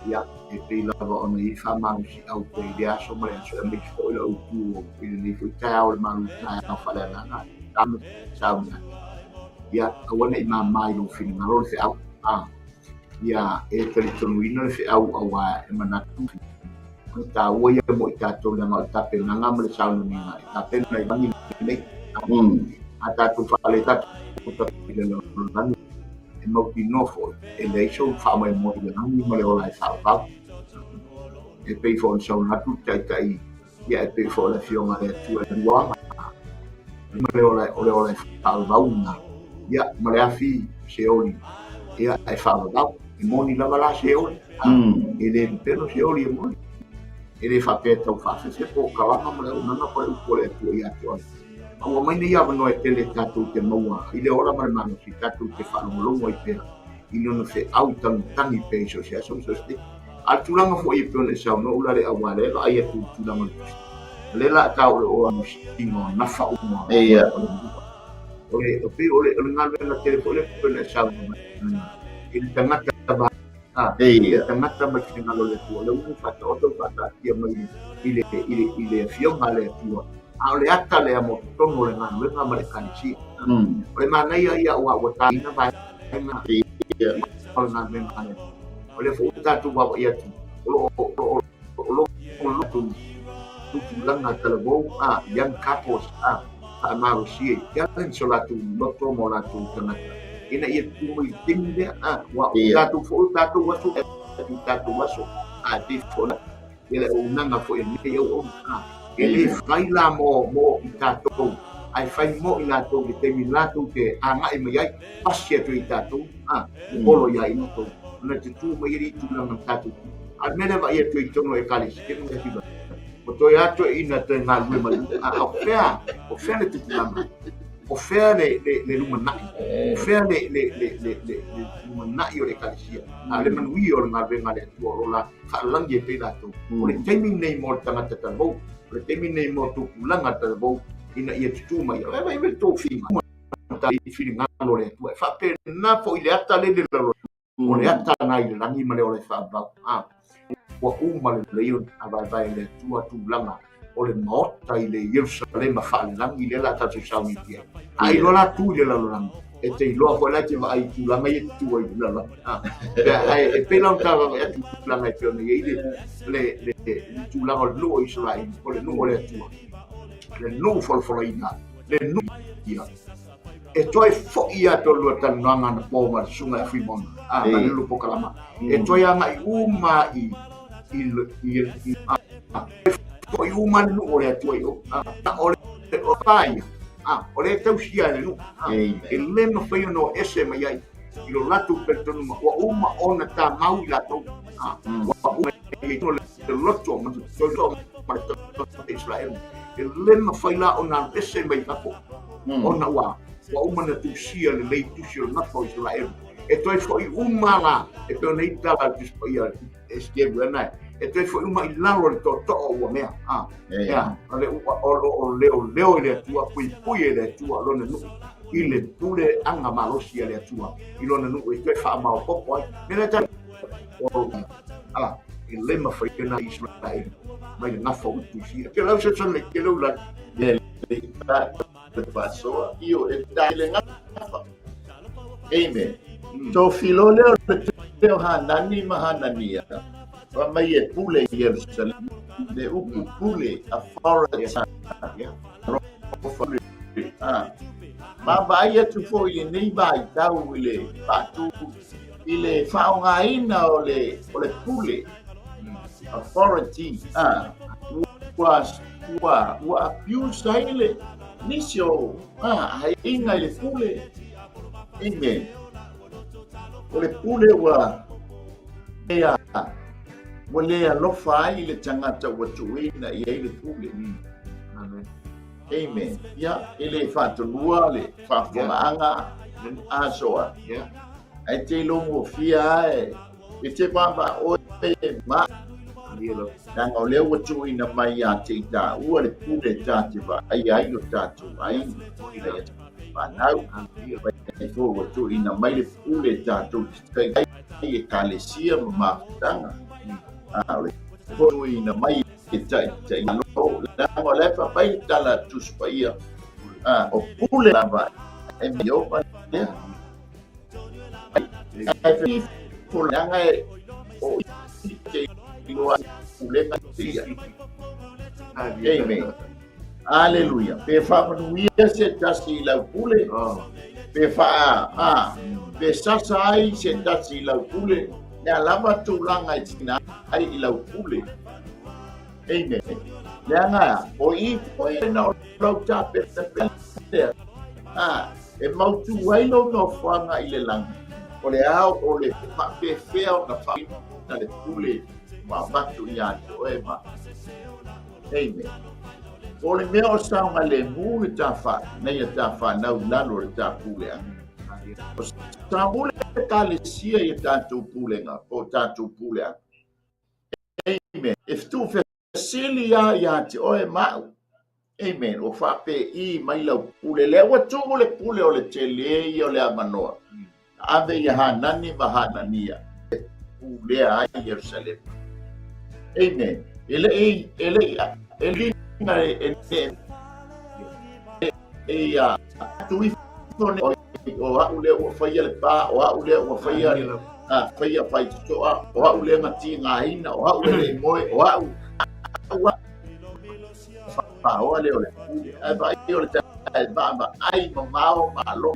ia, e pei lava ona i ai faamalosiau pea i le aso ma le aso, aemaise foi le autu i lenei foi taeao o le malu taeao faaleagaga sauni atu. Ia, aua ne i māmā i lou finagalo le feau. A, ia, e talitonuina le feau auā e manatu o le taua ia mo i tatou leaga o le tapenaga ma le sauniga e tapena i lagi nei. A tatou faale tatou i le lalolagi e mautinoa foi e leai sou faamoemoe i le lagi ma le ola e faavavau. E pei foi ona saunoa atu le Taitai, ia e pei foi o le Afioga a le Atua e luaga ma le ola, o le ola e faavavau lena, ia ma le afi Seoli, ia e faavavau. E moni lava la Seoli, e le pepelo Seoli e moni. E le faapea e tau faafefe po o kalama ma le auaunaga po o le upu a le Atua ia te oe. A ua mai nei avanoa e tele tatou te maua i le ola ma le malosi, tatou te faalogologo ai pea i lona feau tagitagi pea i so o se aso ma so o se taimi. A o le tulaga foi e pei ona e saunoa ula le auā lea e vaai atu i le tulaga o le tusi. O lea la tau o le oa musina o nafa uma Ia. o le mua. O le, o pei o le, o le galuega tele foi lea pei ona e saunoa mai i le tagata va a, le Ia. tagata ma le finagalo o le Atua, o le ua faataoto ma faataatia mai i le, i le, i le afioga a le Atua, a o le ata lea mo totonu o le galuega ma le ekalesia. O le manaia ia ua ua taina vaega Ia. o le galuega a le Atua. O lea foi ua tatou vaavaai atu, o lo o, o lo o, o lo o tupulaga talavou, a, young couples, a, faamalosia i challenge o latou loto ma o latou tagata ina ia tutu mai i le taimi lea, a, ua o tatou foi o tatou aso, o tatou aso, a, e pei foi ona ia le auaunaga foi a lenei auauna, a, e le fai la mo i tatou, ae fai mo i latou i le taimi latou te agai mai ai, pasi atu i tatou, a, olo ia i latou, ona tutu mai ai i tulaga tatou. A o le mea lea vaai atu i totonu o ekalesia ma mea o toe atu e ina toe galulue mai, a o fea, o fea le tupulaga, o fea le lumanai, o fea le lumanai o le ekalesia, a o le manuia o le galuega a le Atua o lo la faalagi ai pea i latou. O le taimi lenei mo le tagata talavou, o le taimi lenei mo tupulaga talavou ina ia tutū mai. E vaai le tofiga i finagalo o le Atua. E faapena foi le ata lele i le o le ata na i le lagi ma le ola e faavavau. A, ua uma lelei ona vaevae e le Atua tulaga o le maota i le Ierusalema faalelagi lea la tatou sauni i ai. A iloa la tu i le lalolagi, e te iloa foi la e te vaai i tulaga ia e tu ai i le lalolagi. A, ae e pei la ona ta vaavaai atu i tulaga e pei ona i ai le tulaga o le nuu o Isaraelu, o le nuu o le Atua, le nuu folafolaina, le nuu ia. E toe foi atu o lua talanoaga anapo ma le susuga ia Fuimono, a, ma le Lupo Kalama. E toe agai uma i, i, i, i, a, foi uma le nuu o le Atua i o. A, o le o ia, a, o le tausia e le nuu. A, e le mafai ona o ese mai ai i lo latou talitonuga, ua uma ona tamau i latou. A, ua uma i le loto ma le ma le Israel. E le mafai la ona alu ese mai fafo, ona ua Ua uma na tusia lelei tusi o le gafa o Isaraelu. E toe fo'i uma la, e pei ona i tala a le Tusi Paia e Steve lena, e toe fo'i uma i lalo o le tootoo ua mea. A, ea, o le ua o lo o leoleo e le Atua, puipui e le Atua lona nuu i le pule aga malosi a le Atua i lona nuu e toe faamaopoopo ai. Mea lea tali, o, a, e le mafai ona Isaraelu mai le gafa o tusia. Ke lau se le ke lau la. Le le faasoa io e ta le gafa. Amen. To filo leo le teo Hanani ma Hanania. Fa mai e pule i Jerusalem. Le upu pule authority. Ah. Ma vaai atu foi i lenei vaitau i le faatu i le faaaogaina o le o le pule authority ah ua ua ua abuse ai le nisi o ah aiga i le pule. Amen. O le pule ua lea ua le alofa ai le tagata ua tuuina i ai le pule. Amen. Amen. Ia, e le faatonua le faafofogaaga asoa. Yeah. Ae te ilogofia lava e te vaavaa oe ma leaga o lea ua tuuina mai ia te i taua le pule ta te vaaia ai lo tatou aiga ina ia fanau. Ai foi ua tuuina mai le pule tatou te tai ai ekalesia ma mafutaga. A o le tuuina mai e taitai malo, leaga o la e faapai le tala a Tusi Paia, a o pule lava e Ieova lea. Ae fo leaga e o i te iloa pulega ia. Amen. Aleluia. Pe faamanuia se tasi i lau pule, pe faa, a, pe sasa ai se tasi i lau pule, lea lava tulaga e tina ai i lau pule. Amen. Leaga, o i foi na o lau tapenapena, a, e mautu ai lou nofoaga i le lagi, o le ao o le faapefea ona faaina le pule ua avatu ia te oe ma. Amen. O le mea o saogalemu le ta fa, nei a ta whanau lalo le ta puleaga. O sa le ekalesia i tatou pulega, po tatou puleaga. Amen. E tuufesili ia ia te oe ma'u. Amen. Ua faapei mai lau pule. Lea ua tuu le pule o le tele ia o le avanoa. Ave ia Hanani ma Hanania e pulea ai Ierusalema. Amen. E le i, e le i, e lina e ne e ia tu ifo ne o au lea ua faia le pa, o au lea ua faia le a faia faitotoa, o au lea na tigaina, o au lea le moe, o au ua faoa lea o le pule. Ae vaai o le tai vaavaai mamao malo.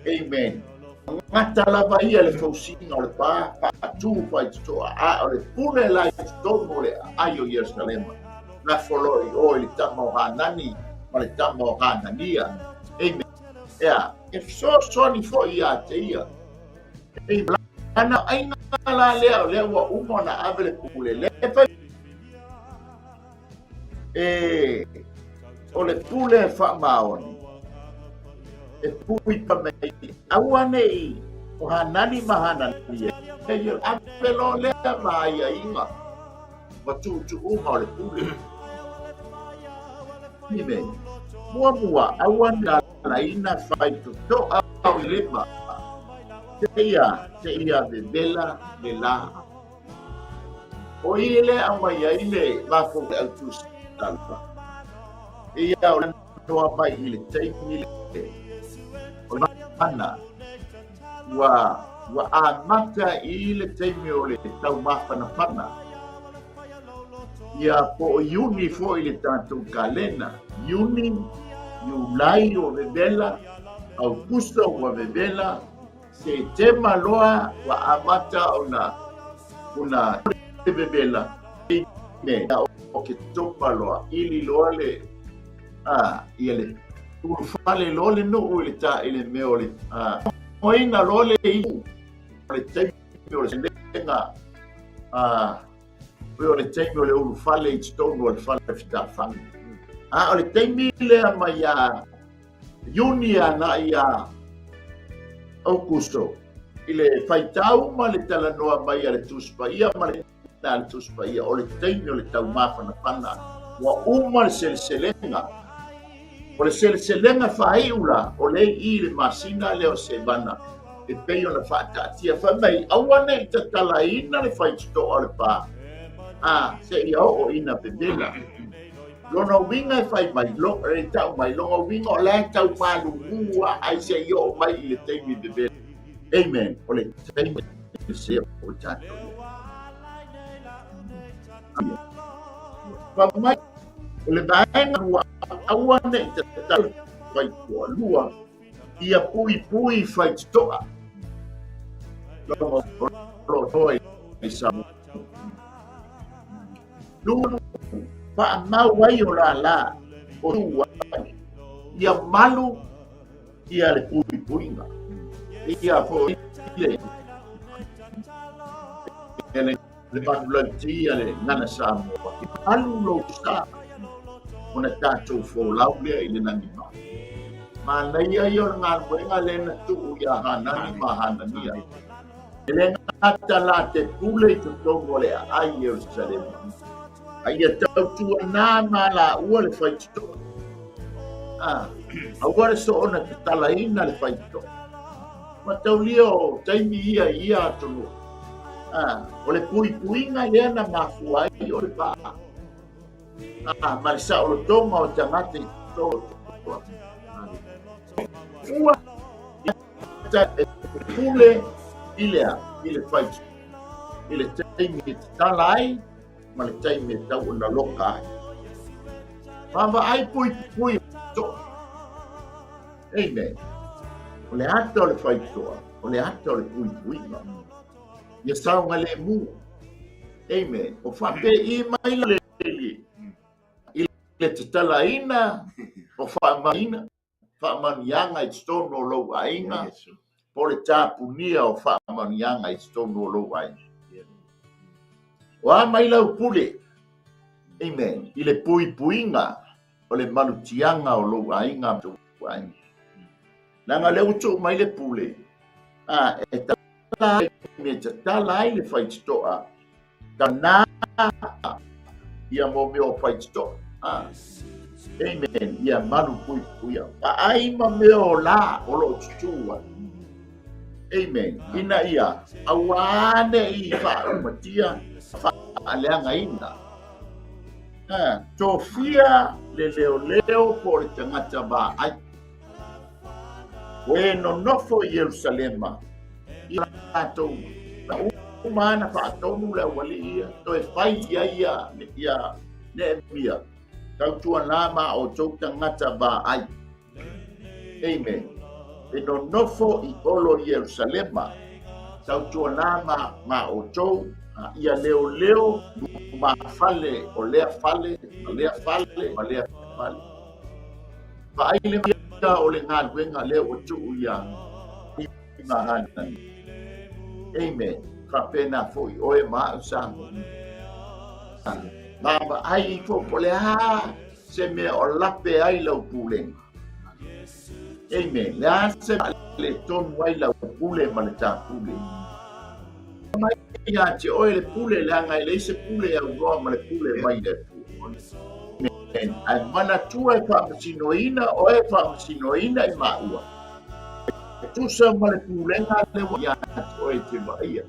Amen. Gata lava ia le fausiga o le pa, faatu faitotoa, a o le pule la i totonu o le aai o Ierusalema. Lafo loa i o i le tama o Hanani ma le tama o Hanania. Amen. Ea, e fesoasoani foi ia te ia. Amen. Lana aiga la lea o lea ua uma ona ave le pule. Le fai e o le pule faamaoni e pui pa mai aua nei o Hanani ma Hanania e ia ave loa lea ma aiaiga ma tuutuuga o le pule. Amen. Muamua aua ne alaina faitotoa o lima seia seia vevela le la. O i le aumai ai le matou autusala. Ia o le noa mai i le taimi le o le mana ua ua amata i le taimi o le taumafanafana. Ia po o Iuni foi le tatou kalena. Iuni, Iulai ua vevela, Aukuso ua vevela, Setema loa ua amata ona ona vevela. Amen. O ke topa loa, ili loa le a ia le ulufale loa le nuu i le ta i le mea o le a oina loa le iu o le taimi o le senega a o le taimi o le ulufale i totonu o le fale fitafaga. A o le taimi lea mai ia Iuni agai ia Aukuso i le faitau ma le talanoa mai a le Tusi Paia ma le a le Tusi Paia, o le taimi o le taumafanafana, ua uma le seleselega. O le seleselega faaiu la, o lea i i le masina lea o Sevana, e pei ona faataatia fai mai, aua ne i tatalaina le faitotoa o le pa, a seia oo ina vevela. Lona uiga e fai mai, lo, e tau mai, lona uiga o la e tau malulu lava ai seia oo mai i le taimi vevela. Amen. O le taimi se o tatou. Fai mai, o le vaega lua, aua ne i tatala faitoalua, ia puipui faitotoa. Lona i Samoa. Lua, faamau ai o lala o tu ai, ia malu ia le puipuiga. Ia foi le le manulauti a le Gagana Samoa, i malu lou sa ona tatou folau lea i le lagi ma. Manaia ia o le galuega lea na tuu ia Hanani ma Hanania. E le gata la te pule i totonu o le aai i Ierusalema, a ia tautuana ma laua le faitotoa. A, aua le soona tatalaina le faitotoa. Mataulia o taimi ia i ia atunuu. A, o le puipuiga lea na mafua ai o le paa. A, ma le saolotoga o tagata i totonu o Fua ta e pule i le a, i le faitotoa. I le taimi e tatala ai ma le taimi e tau ona loka ai. Vaavaai puipui toa. Amen. O le ata o le faitotoa, o le ata o le puipuiga. Ia saogalemu. Amen. O faapei mai la le i le tatalaina o faamaina faamanuiaga i totonu o lou aiga, po o le tapunia o faamanuiaga i totonu o lou aiga. O a mai lau pule, amen, i le puipuiga o le malutiaga o lou aiga ma lou aiga. Leaga o lea ua tuu mai le pule, a, e tatala ai, e tatala ai le faitotoa, tana ia mo mea o faitotoa. A, amen, ia malu puipuia. Vaai ma mea o la o lo o tutū ai. Amen. Ina ia aua ne i faaumatia, faaleagaina. A, tofia le leoleo po o le tagata vaai. O e nonofo i Ierusalema, i latou na uma ana faatonu le aualii ia, toe fai i ai ia, ia Neemia, tautuana ma outou tagata vaai. Amen. E nonofo i olo i Ierusalema, tautuana ma, ma outou, ia leoleo lumafale o lea fale, ma lea fale, ma lea fale. Vaai le mea o le galuega lea ua tuu ia Hanani. Amen. Faapena foi oe ma au Samoa. Vaavaai ifo po o le a se mea o lape ai lau pulega. Amen. Le a se le tonu ai lau pule ma le tapule. Mai ia te oe le pule, leaga e leai se pule e aunoa ma le pule mai le Atua. Amen. Ae manatua e faamasinoina oe, faamasinoina i maua. E tusa ma le pulega lea ua ia te oe te vaaia.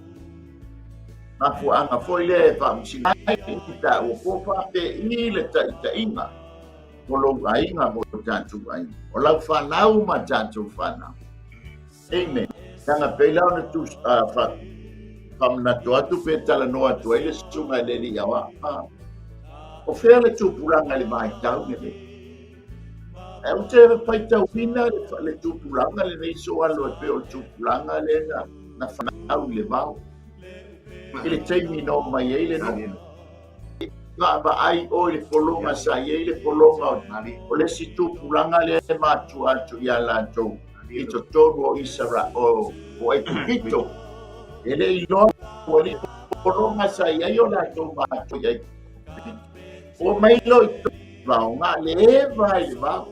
Mafuaaga foi lea e faamasino ai i taua po faapei le taitaiga o lou aiga mo tatou aiga, o lau fanau ma tatou fanau. Amen. Leaga pei la ona tu, fa, faamanatu atu pe talanoa atu ai le susuga i le alii aoao. O fea le tupulaga i le vaitau lenei? Ae ou te faitauina le, le tupulaga lenei soalo e pei o le tupulaga lea na, na fanau i le vao. I le taimi na oo mai ai le nuu. Vaavaai oe i le pologa sa i ai le pologa o le isi tupulaga lea e matua atu ia latou i totonu o Isara o Aikupito. E le i iloa ua le pologa sa i ai o latou matua i Aikupito. Ua mai loa i vao, na le eva i le vao.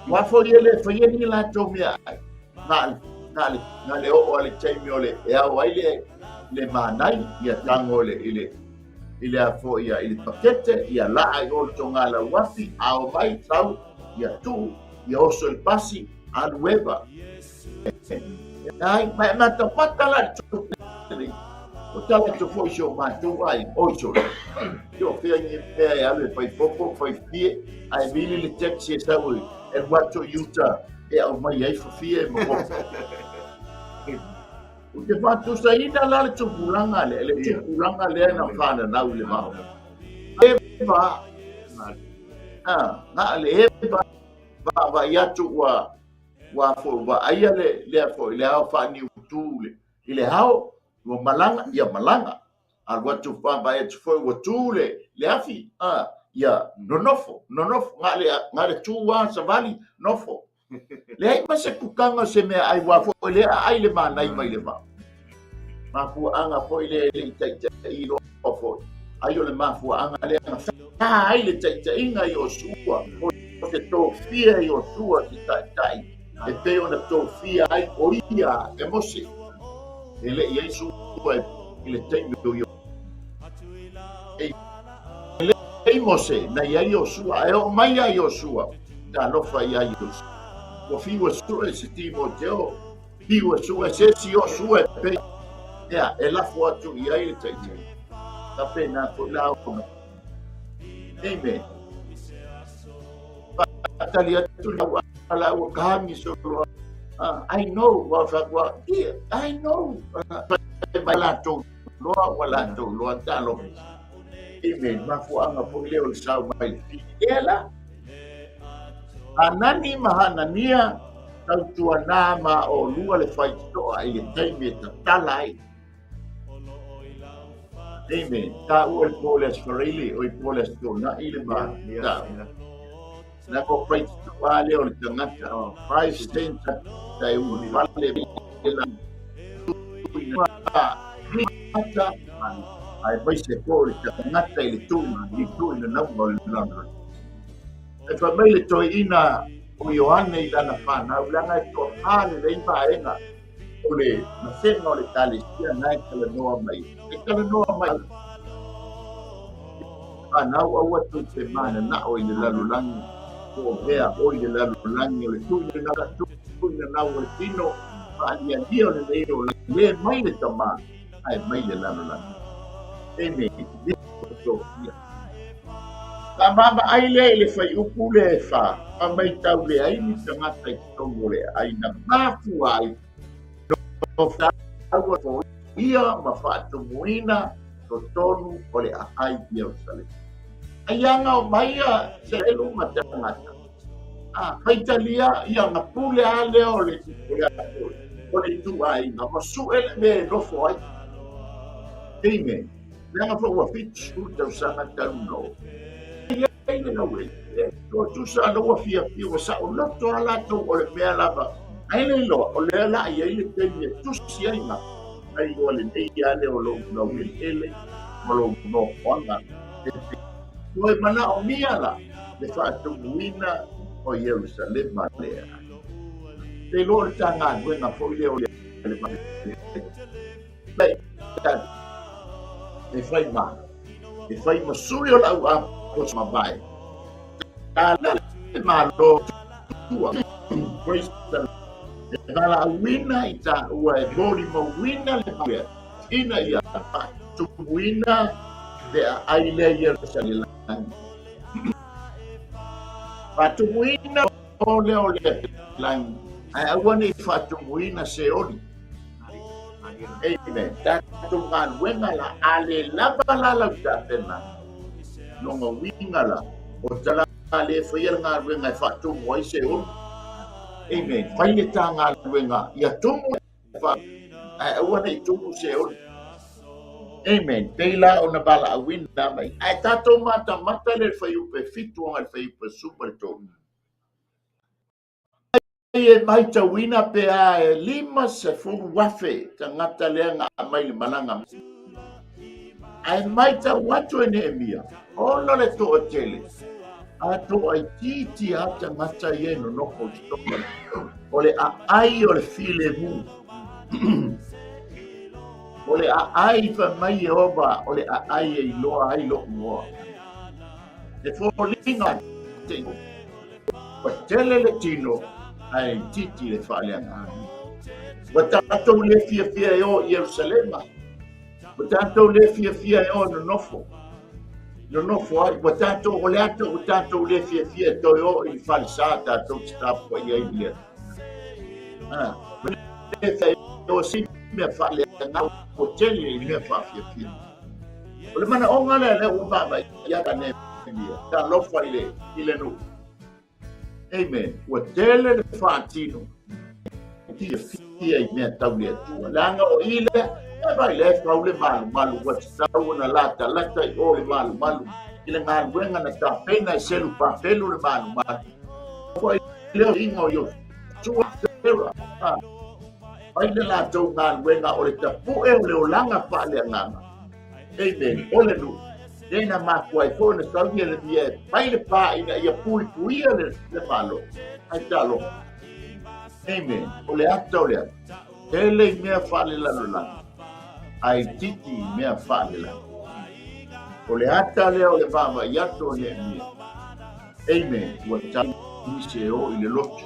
Ua foi e le faia ni latou meaai, na na le na le oo a le taimi o le e ao ai le manai, ia tago i le i le i le a foi ia i le pakete, ia laa i o le togala uafi, ao mai sau, ia tuu, ia oso i le pasi, alu eva. Ai, ma e matapata la le tupe nei. O tala atu foi si o matou ai, oi sole. Ki o fea ni mea e alu e fai popo, fai fie, ae vili le taxi e sau e alu atu i uta e aumai ai fafie ma popo. Ou te faatusaina la le tupulaga lea, le tupulaga lea na fananau i le vao. Eva, na le Eva, vaavaai atu ua ua foi vaaia le lea foi le ao faaniutu le i le ao ua malaga ia malaga alu atu vaavaai atu foi ua tu le afi a ia nonofo nonofo na le tu a savali nofo leai ma se kukaga o se mea ai ua foi lea aai le manai mai le vao mafuaaga foi lea e le i taitai loa foi ai o le mafuaaga lea na fā ai le taitaiga i Iosua o se tofia i Iosua se taitai e pei ona tofia ai o ia e Mose e le i ai sua i le taimi o Iosua e le i Mose na i ai Iosua ae oo mai ia Iosua talofa ia Iosua ua fiu e sue se Timoteo fiu e sue se isi Iosua e pei ea e lafo atu i ai le taitai faapena foi la ona Amen. Faatali atu lau ala ua kahagi solo. I know, ua whakua, yeah, I know. Mai latou loa, ua latou loa talo. Amen. Mafuaaga foi lea o le sao mai le fili. Ea la. Hanani ma Hanania, tautuana ma o lua le faitotoa i le taimi e tatala ai. Amen. Taua le po le Aso Faraile, oi po le Aso Toonai le ma taua. Na ko faitotoa lea o le tagata. 5 cents ta e ua fale la mata ai mai se po le tagata i le tuuina i tuuina nauna o le lalolagi. E fai mai le toeaina o Ioane i lana fanau, leaga e toafa lelei vaega o le vasega o le Ekalesia na e talanoa mai. E talanoa mai fanau aua tou te mananao i le lalolagi po o mea o i le lalolagi o le tuuina nau o le tino faalialia o lenei olaga le mai le tama ae mai le lalolagi. Amen. Ka vaavaai lea i le fuaiupu lea e 4, fa mai tau leai ni tagata i totonu o le aiga mafua ai no taua foia ma faatumuina totonu o le aai i Ierusalema. Ai aga o mai ia se elu ma tagata. A faitalia ia na pule a lea o le o le ituaiga ma sue le mea e nofo ai. Amen. Leaga foi ua 70 tausaga talu na oo. Ai le lau e. Ua tusa na ua fiafia ua saoloto a latou o le mea lava. Ai le iloa, o lea la i ai le taimi e tusi ai ma ai iloa lenei a lea o lou laueleele ma lou nofoaga. Toe manaomia la le faatumuina o Ierusalema lea. Te iloa o le ta galuega foi lea o le E fai ma e fai ma sui o lau aposo mavae. Ta le malo tua. Praise the Lord. E valaauina i taua e molimauina le mea ina ia faatumuina le aai lea i Ierusalema. Faatumuina o lea o le lagi, ae aua ne i faatumuina Seoli. Amen. Tatou galuega la, a le lava la lau tapena, lona uiga la, o tala le faia le galuega e faatumu ai Seoli. Amen. Fai le ta galuega ia tumu ae aua ne i tumu Seoli. Amen. Pei la ona valaauina mai. Ae tatou matamata le fuaiupu e 7 agai le fuaiupu e 13. E matauina pe a e 50,000 tagata lea na aumai le malaga. Ae matau atu e Neemia, ona le toatele. A toaitiiti lava tagata ia e nonofo i totonu o le aai o le filemu. O le aai fai mai Ieova, o le aai e iloa ai lou igoa. E foliga te ua tele le tino ae itiiti le faaleagaga. Ua tatou le fiafia e o i Ierusalema. Ua tatou le fiafia e o e nonofo. Nonofo ai. Ua tatou, o le ata ua tatou le fiafia e toe o i le falesa tatou te tapuai ai i le Atua. Le fia e o se mea faaleagaga ua tele i mea faafiafia. O le manaoga lea lea ua vaavaai ia Nehemia, talofa i le nuu. Amen. Ua tele le faatino. Fiafia i mea tau le Atua. Leaga o i lea, e vai lea e fau le malumalu, ua tatau ona latalata i o le malumalu i le galuega na tapena e Selupapelu le malumalu. Foi lea o inga o Iosua, Sera, fai le latou galuega o le tapue o le olaga faaleagaga. Amen. O le nuu. Lea na mafua ai foi ona sau Ieremia e fai le pā ina ia puipuia le Malo. Ai talofa. Amen. O le ata o le ata. Tele i mea faalelalolagi, ae itiiti i mea faalelagi. O le ata lea o le vaavaai atu o Nehemia. Amen. Ua tau nisi e o i le lotu.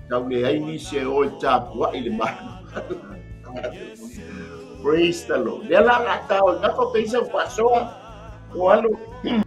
Tau leai nisi e o e tapuai le Malo. Praise the Lord. Lea la la tau i ngapa peisa o faasoa. O alu. Amen.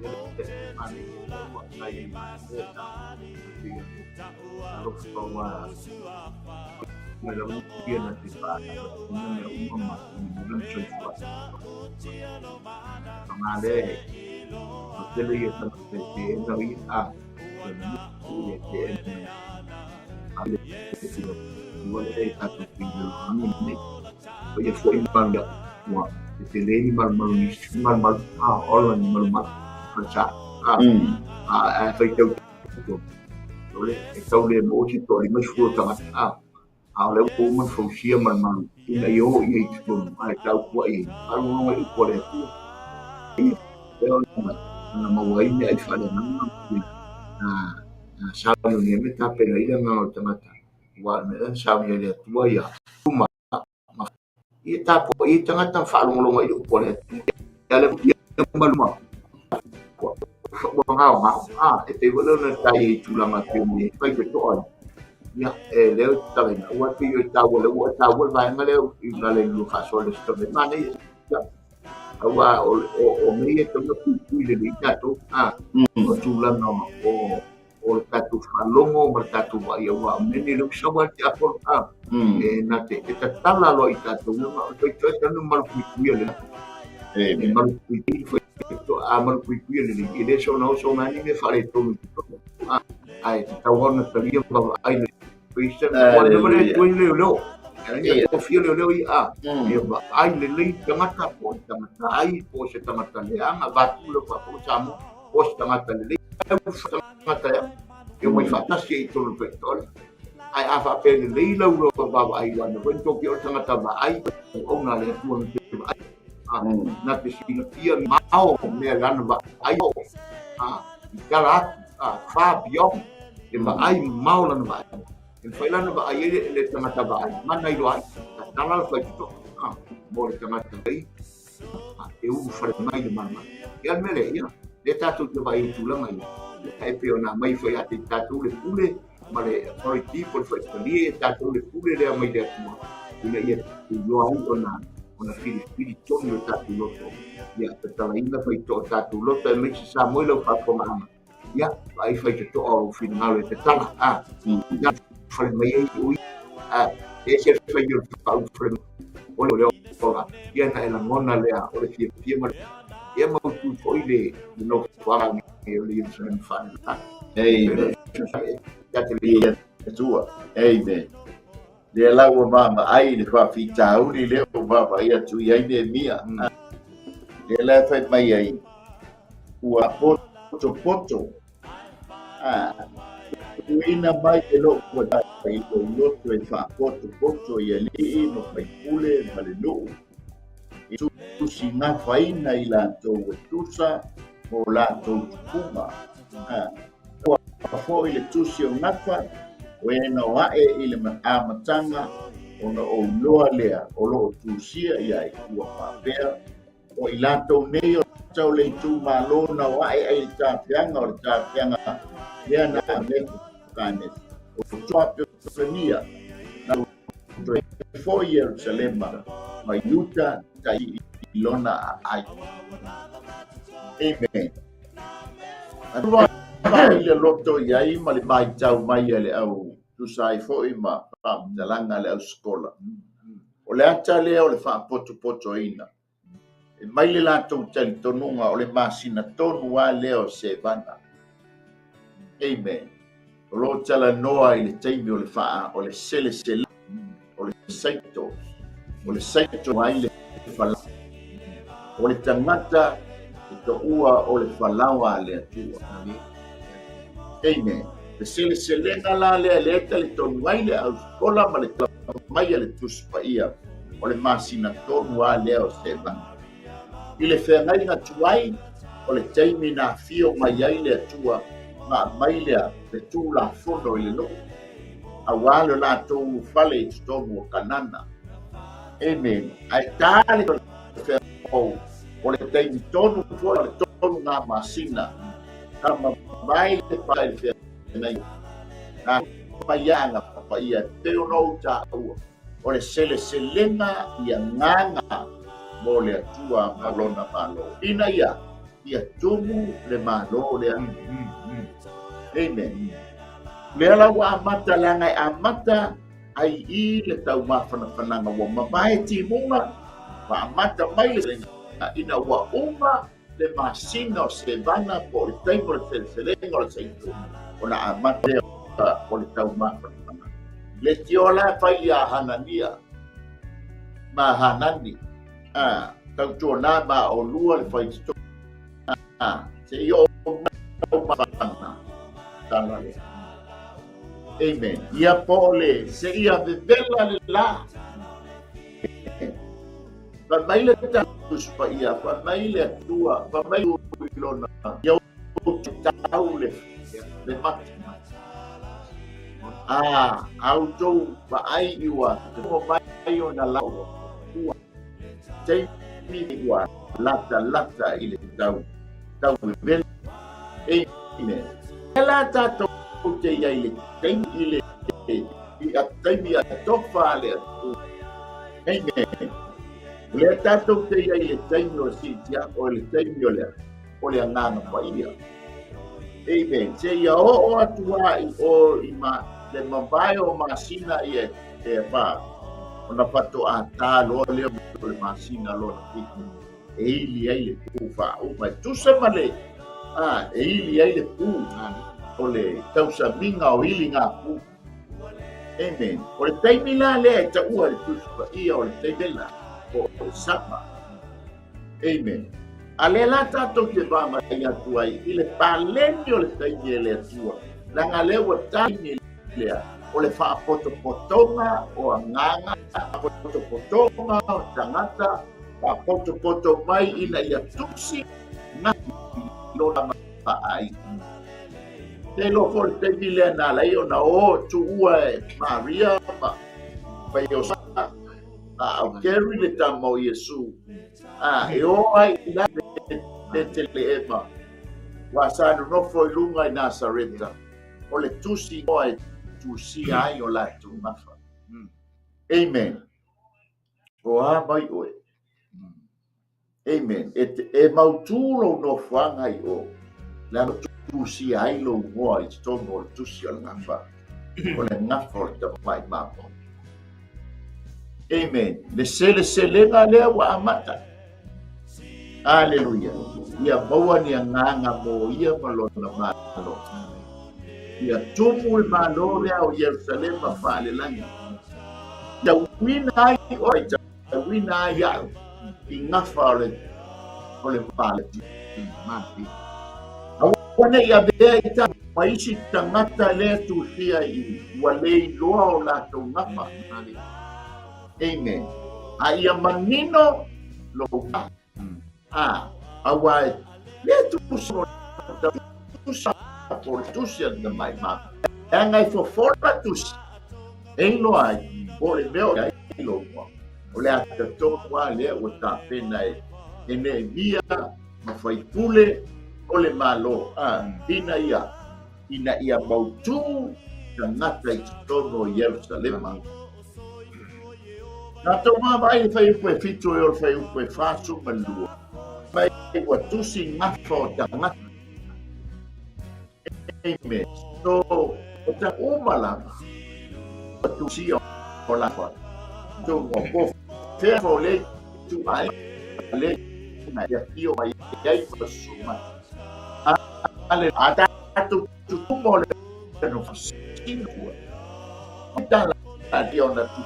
Atua. Amen. Lea la ua vaavaai i le faafitauli lea ua vaavaai atu i ai Nehemia. Lea la e fai mai ai, ua potopoto tuuina mai e lou i lou loto e faapotopoto i alii ma faipule ma le nuu, i tusigafaina i latou e tusa mo latou tupuga. Ua foi le tusi o Gafa, o e na o a'e i le amataga ona ou iloa lea o lo o tusia i ai, ua faapea, o i latou nei o tau le itumalo na o a'e ai le tafeaga o le tafeaga lea na Nebuchadnezzar o Tuapeolania na toe foi i Ierusalema ma Iuta tai i lona aai. Amen. Atua i le loto i ai ma le matau mai a le au tusa ai foi ma faamatalaga a le au sekola. O le ata lea o le faapotopotoina. E mai le latou talitonuga o le masina tonu lava lea o Sevana. Amen. O lo o talanoa i le taimi o le faa, o le selesele, o le saito, o le saito ai le fala. O le tagata e toua o le falaoa a le Atua. Amen. Le seleselega la lea lea e talitonu ai le au sekola ma le tala mai a le Tusi Paia, o le masina tonu lava lea o Sevana. I le feagaiga tuai, o le taimi na afio mai ai le Atua ma aumai lea le Tulafono i le nuu, aua lo latou ulufale i totonu o Kanana. Amen. Ae ta le feagaiga o le taimi tonu foi o le tolu ngā masina, ka mavae le pae le feagaiga. Na maiaga paia e pei ona ou taua, o le seleselega i agaga mo le Atua ma lona Malo, ina ia ia tumu le Malo lea. Amen. Lea la ua amata leaga e amata ai i le taumafanafanaga ua mavae timuga, ua amata mai le ina ua uma le masina o Sevana po o le taimi o le seleselega o le Saito, ona amata lea o le taumafanafanaga. Le tioa la e fai ia Hanania ma Hanani, a, tautuana ma olua le faitotoa, a, seia oo mai taumafanaga tala lea. Amen. Ia po o le seia vevela le la. Fai mai le Tusi Paia, fai mai le Atua, fai mai i lona, ia ou tau le, le mata. A, a outou vaai i ua tomo mai ona la ua taimi ua lata lata i le tau tau vevela. Amen. E la tātou te ia i le taimi i le i a taimi a tofa a le Atua. Amen. O lea tātou te ia i le taimi o le siitia, o le taimi o le, o le Agaga Paia. Amen. Se ia oo atu a i o i ma, le mavae o masina ia e wha, ona faatoa tā loa lea o le masina lona fitu. E ili ai le pū whaauma. E tusa ma le, a, e ili ai le pū o le tausamiga o ili ngā pū. Amen. O le taimi la lea e taua le Tusi Paia o le taimi la o le sama. Amen. A lea la tātou te vaavaai atu ai i le paleni o le taimi e le Atua, leaga lea ua taimi lea o le faapotopotoga o agaga, faapotopotoga o tagata, faapotopoto mai ina ia tusi ngati lona vaai. Te iloa foi le taimi lea na ala ai ona o tuua e Maria ma ma Iosefa a o Gary le tama o Iesu a e o ai i la Peteleema ua sa nonofo i luga i Nasareta o le tusi igoa e tusia ai o latou gafa. Amen. O a mai oe. Amen. E, te, e mautū lou nofoaga i o, leaga tusia ai lou igoa i totonu o le tusi o le gafa, o le gafa o le tamai mamo. Amen. Le seleselega lea ua amata. Aleluia. Ia maua ni agaga mo ia ma lona malo. Ia tumu le malo lea o Ierusalema faalelagi. Ia uina ai oe tauina ai au i gafa o le o le paleti. Aua ne i avea i ta ma isi tagata lea tusia i ua le iloa o latou gafa. Amen. A ia manino lou a aua e le tusi Tusa po le tusi a le mai ma. Leaga e fofola tusi. E iloa ai po o le mea o i ai lou igoa. O le ata tonu lava lea ua tapena e e Neemia ma faipule o le Malo, a, ina ia, ina ia mautū tagata i totonu o Ierusalema. Tatou vaavaai i le fuaiupu e 7 e o le fuaiupu e 42. Mai ua tusi gafa o tagata. Amen. So, o ta uma lava. Ua tusia o lava. So, ua po fea o le tu ai le na ia fio mai ai ma suma. Ale a tatou tutumo le no fasinua. Tala dia ona tu.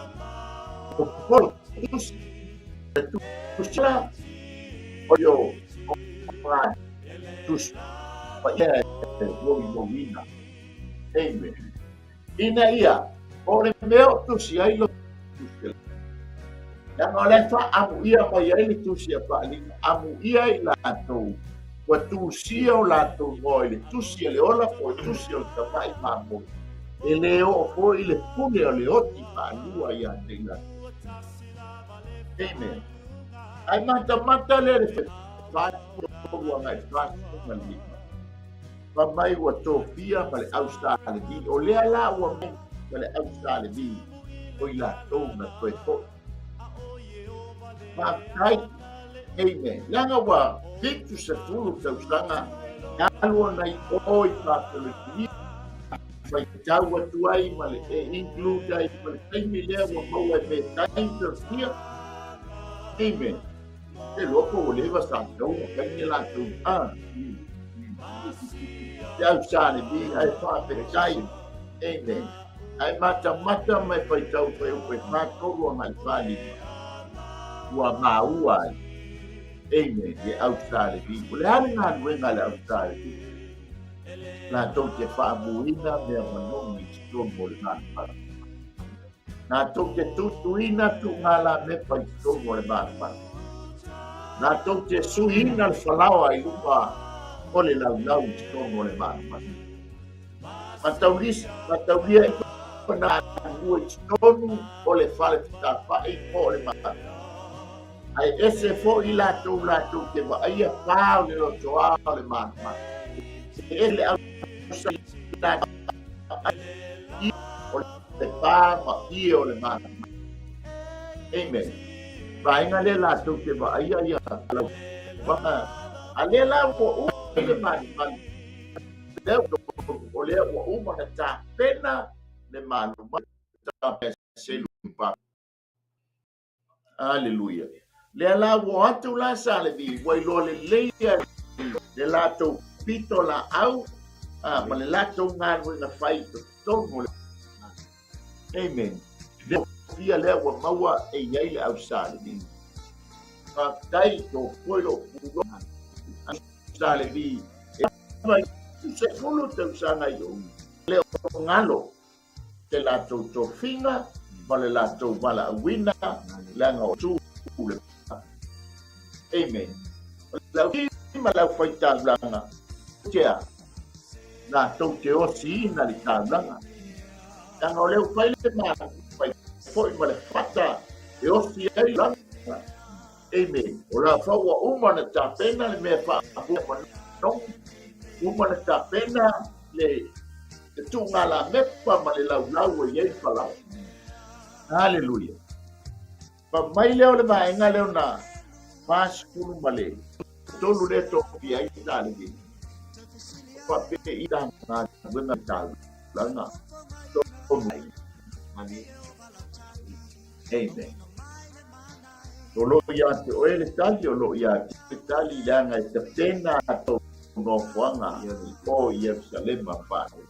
O polo tusi. Tusila o yo o tusi paia e molimauina. Amen. Ina ia, o le mea o tusi ai lo tusi. Leaga o le faaamuia mai ai le tusi a Faaaliga, amuia i latou ua tusia o latou igoa i le tusi a le ola po o le tusi o le tamai mamoe. E le oo foi i le pule o le oti faalua ia te i latou. Amen. Ae matamata lea le 43 agai 45. Fa mai ua tofia ma le au Sa Levi. O lea la ua mai ma le au Sa Levi o i latou na toe foi. Faafetai. Amen. Leaga ua 70 tausaga talu ona i o i Papeloni faitau atu ai ma le e include ai ma le taimi lea ua maua e me tai Persia. Amen. E loa po ua leva sa tau na fai ni latou. Ah. Te au sa le mi ai faafetai. Amen. Ae matamata mai faitau fuaiupu e 43 agai 45. Ua maua ai. Amen. Le au sa le vi. O le a le galuega a le au sa le vi? Latou te faamuina mea manogi i totonu o le malumalu. Latou te tutuina tuugalamepa i totonu o le malumalu. Latou te suiina le falaoa i luma o le laulau i totonu o le malumalu. Mataulia i na galulue i totonu o le fale fetalafai po o le malu. Ae ese foi latou latou te vaaia pa o le lotoa o le malumalu. E le au o le pa ma ie o le malumalu. Amen. Vaega lea latou te vaaia ia lau a lea la ua uma le malumalu. Lea o lea ua uma na tapena le malumalu selu pa. Aleluia. Lea la ua atu la sa le vi, ua iloa lelei le latou pito laau a, ma le latou galuega fai i totonu o le. Amen. Lea fia lea ua maua e i ai le au sa le vi. Faafetai tō koe lo pulo sa le vi. E vai 10 tausaga i o le o ngalo te latou tofiga ma le latou valaauina leaga o tu le. Amen. O le au ma le aufai taulaga tea latou te osiina le taulaga. Leaga o le au fai le ma foi ma le fata e osi ai laga. Amen. O la fa ua uma na tapena le mea faapua manogi, uma na tapena le te tuugalamepa ma le laulau e i ai falaoa. Haleluia. Fa mai lea o le vaega lea ona 40 ma le tolu lea tofia ai sa le vi. Faapea i ta galuega taulaga tonu ai. Amen. O lo o ia te oe le tali, o lo o ia te le tali, leaga e tapena tou nofoaga o Ierusalema faale.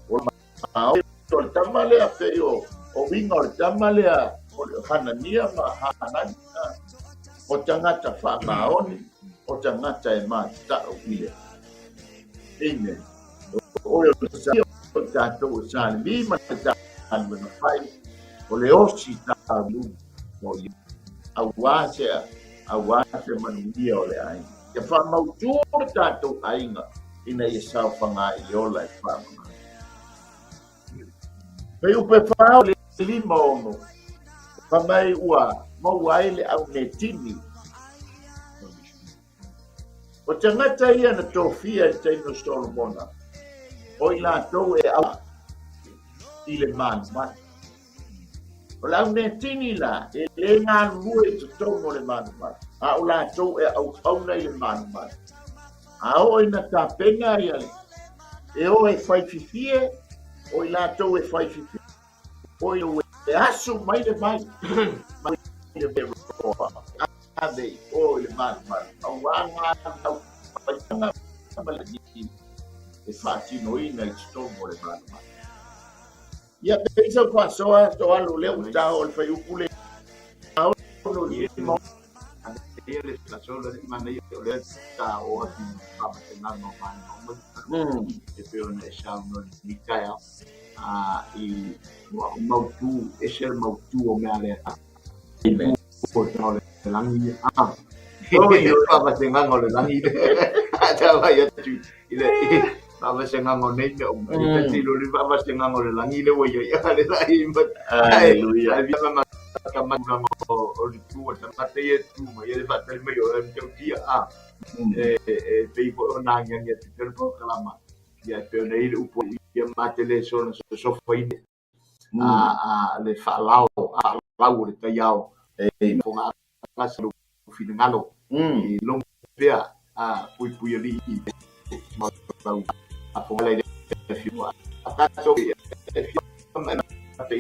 O o le tama lea pei o uiga o le tama lea o le Hanania ma Hanani, o tagata faamaoni, o tagata e matatau i le. Amen. O oe o le sa o tatou o sa le mi ma le galuega fai, o le osi talu o ia. Auā se, auā se manuia o le aiga. Ia faamautū le tatou aiga. Ina ia saofaga i le ola e faamagalo. Fuaiupu 4 le 56, fai mai ua maua ai le au Netini. O tagata ia na tofia i le taimi o Solomona, o i latou e au i le manumanu. O le au Netini la, e le galulue i totonu o le manumanu, a o latou e auauna i le manumanu. A oo ina tapena ia le e o e fai fifie, o i latou e fai fifie, o i e asu mai le mai, mai le roa, ave i o i le manumanu, auā ngā au faitanga ma le e faatinoina i totonu o le manumanu. Ia, pei sau faasoa to alo lea ua ta o le fuaiupu le ono lima. Ia le faasoa le manaia o lea ta o atu i faamatalaga o vaega uma. E pei ona e saunoa i taeao i ua mautu, ese le mautu o mea lea. Amen. O le lagi a. Faavasegaga o le lagi. Ta vai atu i le faavasegaga o nei mea uma. I te tilo le faavasegaga o le lagi le ua iai a le lai ma. Hallelujah. Ai via ma ka matulaga o le tu o tagata ia e tu mai ia le faatali mai o le tautia a. E e pei foi ona agiagi atu i le polokalama. Ia e pei ona i ai le upu ia mate le soona sosofaina a le faalao lau o le taiao Amen. Fonga sa lou finagalo i lou pea a puipui alii ma lau afonga le afioga a tatou e fia ma te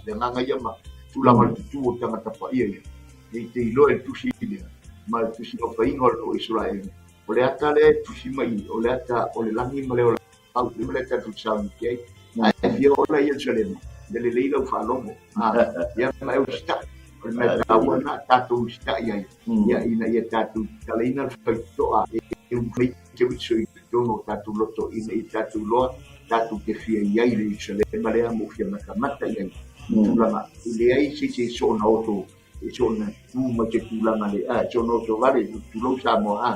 le agaga ia ma tulaga o le tutu o tagata paia ia e te iloa e le tusi lea ma le tusi o faiga o Isaraele o le ata lea e tusi mai o le ata o le lagi ma le ola au le mea tatou sauni ai ae fia ola i Ierusalema ia lelei lau faalogo ia ma e usitai o le mea taua lena tatou usitai ai ia ina ia tatou tatalaina le faitotoa e umai Keriso i totonu o tatou loto ina ia tatou iloa tatou te fia i ai i le Ierusalema lea ma fia matamata i ai i tulaga e leai se isi e soona oto e soona tu mai se tulaga le a soona oto vale tulou Samoa a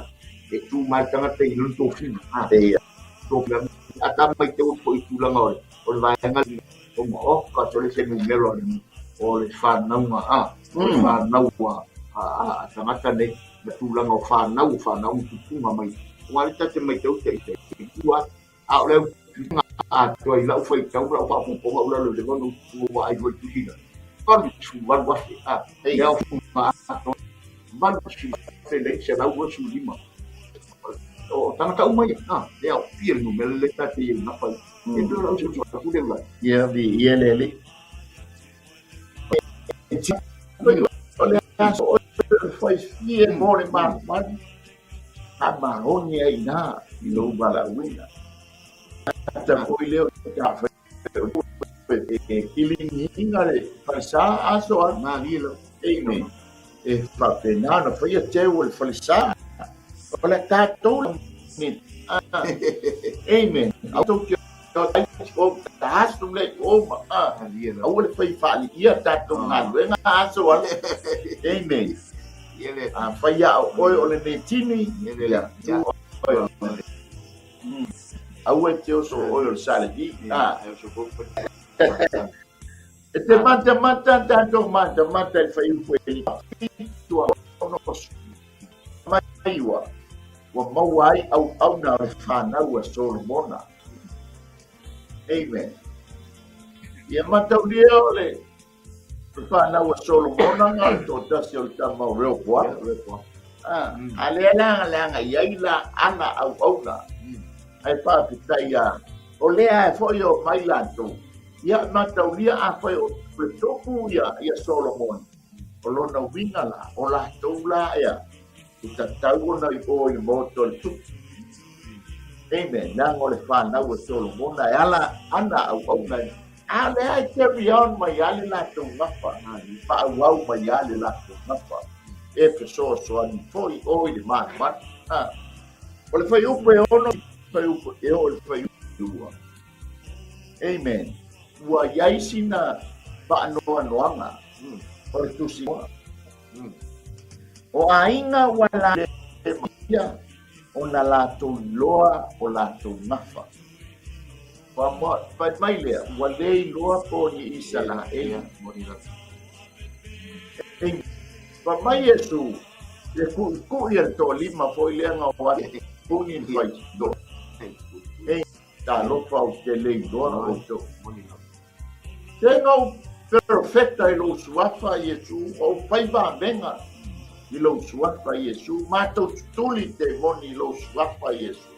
e tu mai tagata i lona tofiga a tofiga a ta mai te foi i tulaga o le vaega o ma o ka tole se numero o le whanauga a o le whanau a tagata nei ma tulaga o whanau o whanau tupunga mai o ngā le tate mai tau te i tua a o le au atoa i lau faitau lau faaopoopoga o lalo i le valu ua ai lua tusina 88,000 a le au atoa 80,000 le 125 o tagata uma ia a le au pia le numera le tate i napa e pei o lau soifua le ula. Ia vi ia le li. O le aso o le fai fie mo le manumanu a maoni ai nā i lou valaauina. Ta foi lea o ta fai e kiliniina le falesa aso a Malie lau. Amen. E faapena ona faia teu o le falesa. O le tatou ni. Amen. Au tou te o ta aso le o ma. Malie lau. Aua le fai faaliia tatou galuega aso a. Amen. Ia le. A fai a o oe o le Netini. Ia le. Ia. Tu oe o le Aua e te oso o oe o le Salevi. Ia. E oso ko. E te matamata tatou matamata i le fuaiupu e 7 a 6 mai ua ua maua ai auauna o le fanau a Solomona. Amen. Ia mataulia o le fanau a Solomona na o le toatasi o le tama o Rehoboama. Ah, a lea la leaga i ai la ana auauna. Ae faafetai a o lea e foi o mai latou. Ia mataulia afai o le tupu ia, ia Solomoni, o lona uiga la, o latou la ia, i tatau ona i o i le maota o le tupu. Amen. Leaga o le fanau a Solomona e ala ana auauna e a lea e carry on mai a le latou gafa, faaauau mai a le latou gafa e fesoasoani foi o i le manumanu. Ah. O le fuaiupu e 6, fuaiupu e oo i le fuaiupu 2. Amen. Ua i ai sina faanoanoaga o le tusi. O aiga ua la ia Ona latou iloa o latou gafa. Fai mai lea, ua le iloa po o ni Isaraelu. Fai mai Iesu, le kuʻikuʻi a le toalima foi lea na o atu puni le faitotoa. Ei, talofa ou te le iloa outou. Tena ou perofeta i lou suafa, Iesu, ma ou fai vavega i lou suafa, Iesu, matou tutuli temoni i lou suafa, Iesu.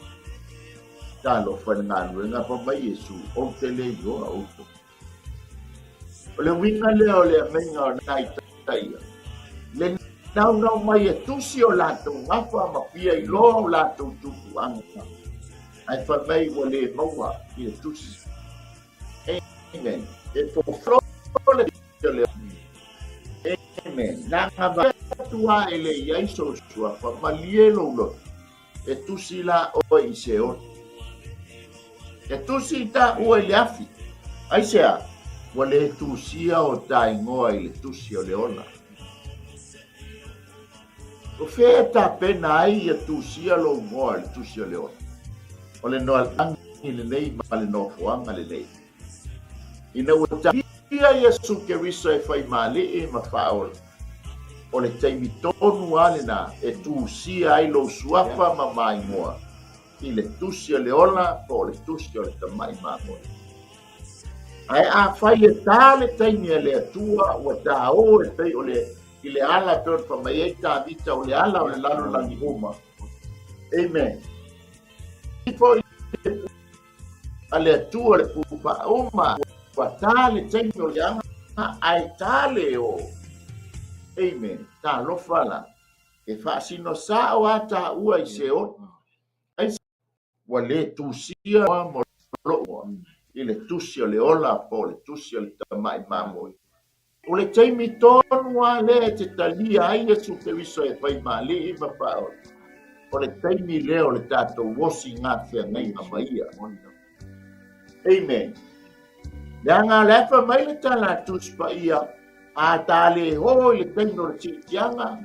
Talofa i le galuega, fai mai Iesu, ou te le iloa outou. O le uiga lea o le amaiga o nai taia, le naunau mai e tusi o latou gafa ma fia iloa o latou tupuaga, ae fai mai ua le maua i le tusi. Amen. E fofo le le Amen. Nanga va atu a e le iai so suafa, malie lou loto. E tusi la oe i se ola. E tusi i ta ua i le afi. Aisea, ua le tusia o ta igoa i le tusi o le ola. O fea e tapena ai ia tusia lou igoa i le tusi o le ola? O le noalagi lenei ma le nofoaga lenei. Ina ua talia Iesu Keriso e fai mali'i ma faaola, o le taimi tonu lava lena e tusia ai lou suafa ma maimoa i le tusi o le ola po o le tusi o le tamai mamoe. Ae afai e ta le taimi a le Atua ua taō e pei o le i le ala pei ona fai mai ai Tavita o le ala o le lalolagi uma. Amen. Foi a le Atua le pupauma ua ta le taimi o le aga ae ta le o. Amen. Talofa la. E faasino sao a taua i se o. Ai ua le tusia mo lou i le tusi o le ola po o le tusi o le tamai mamoe. O le taimi tonu lava lea e te talia ai Iesu Keriso e fai ma Alii ma Faaola, o le taimi lea o le tatou osi gafeagaiga ma Ia. Amen. Leaga o le a fai mai le tala a Tusi Paia, a ta le hō i le taimi o le siitiaga,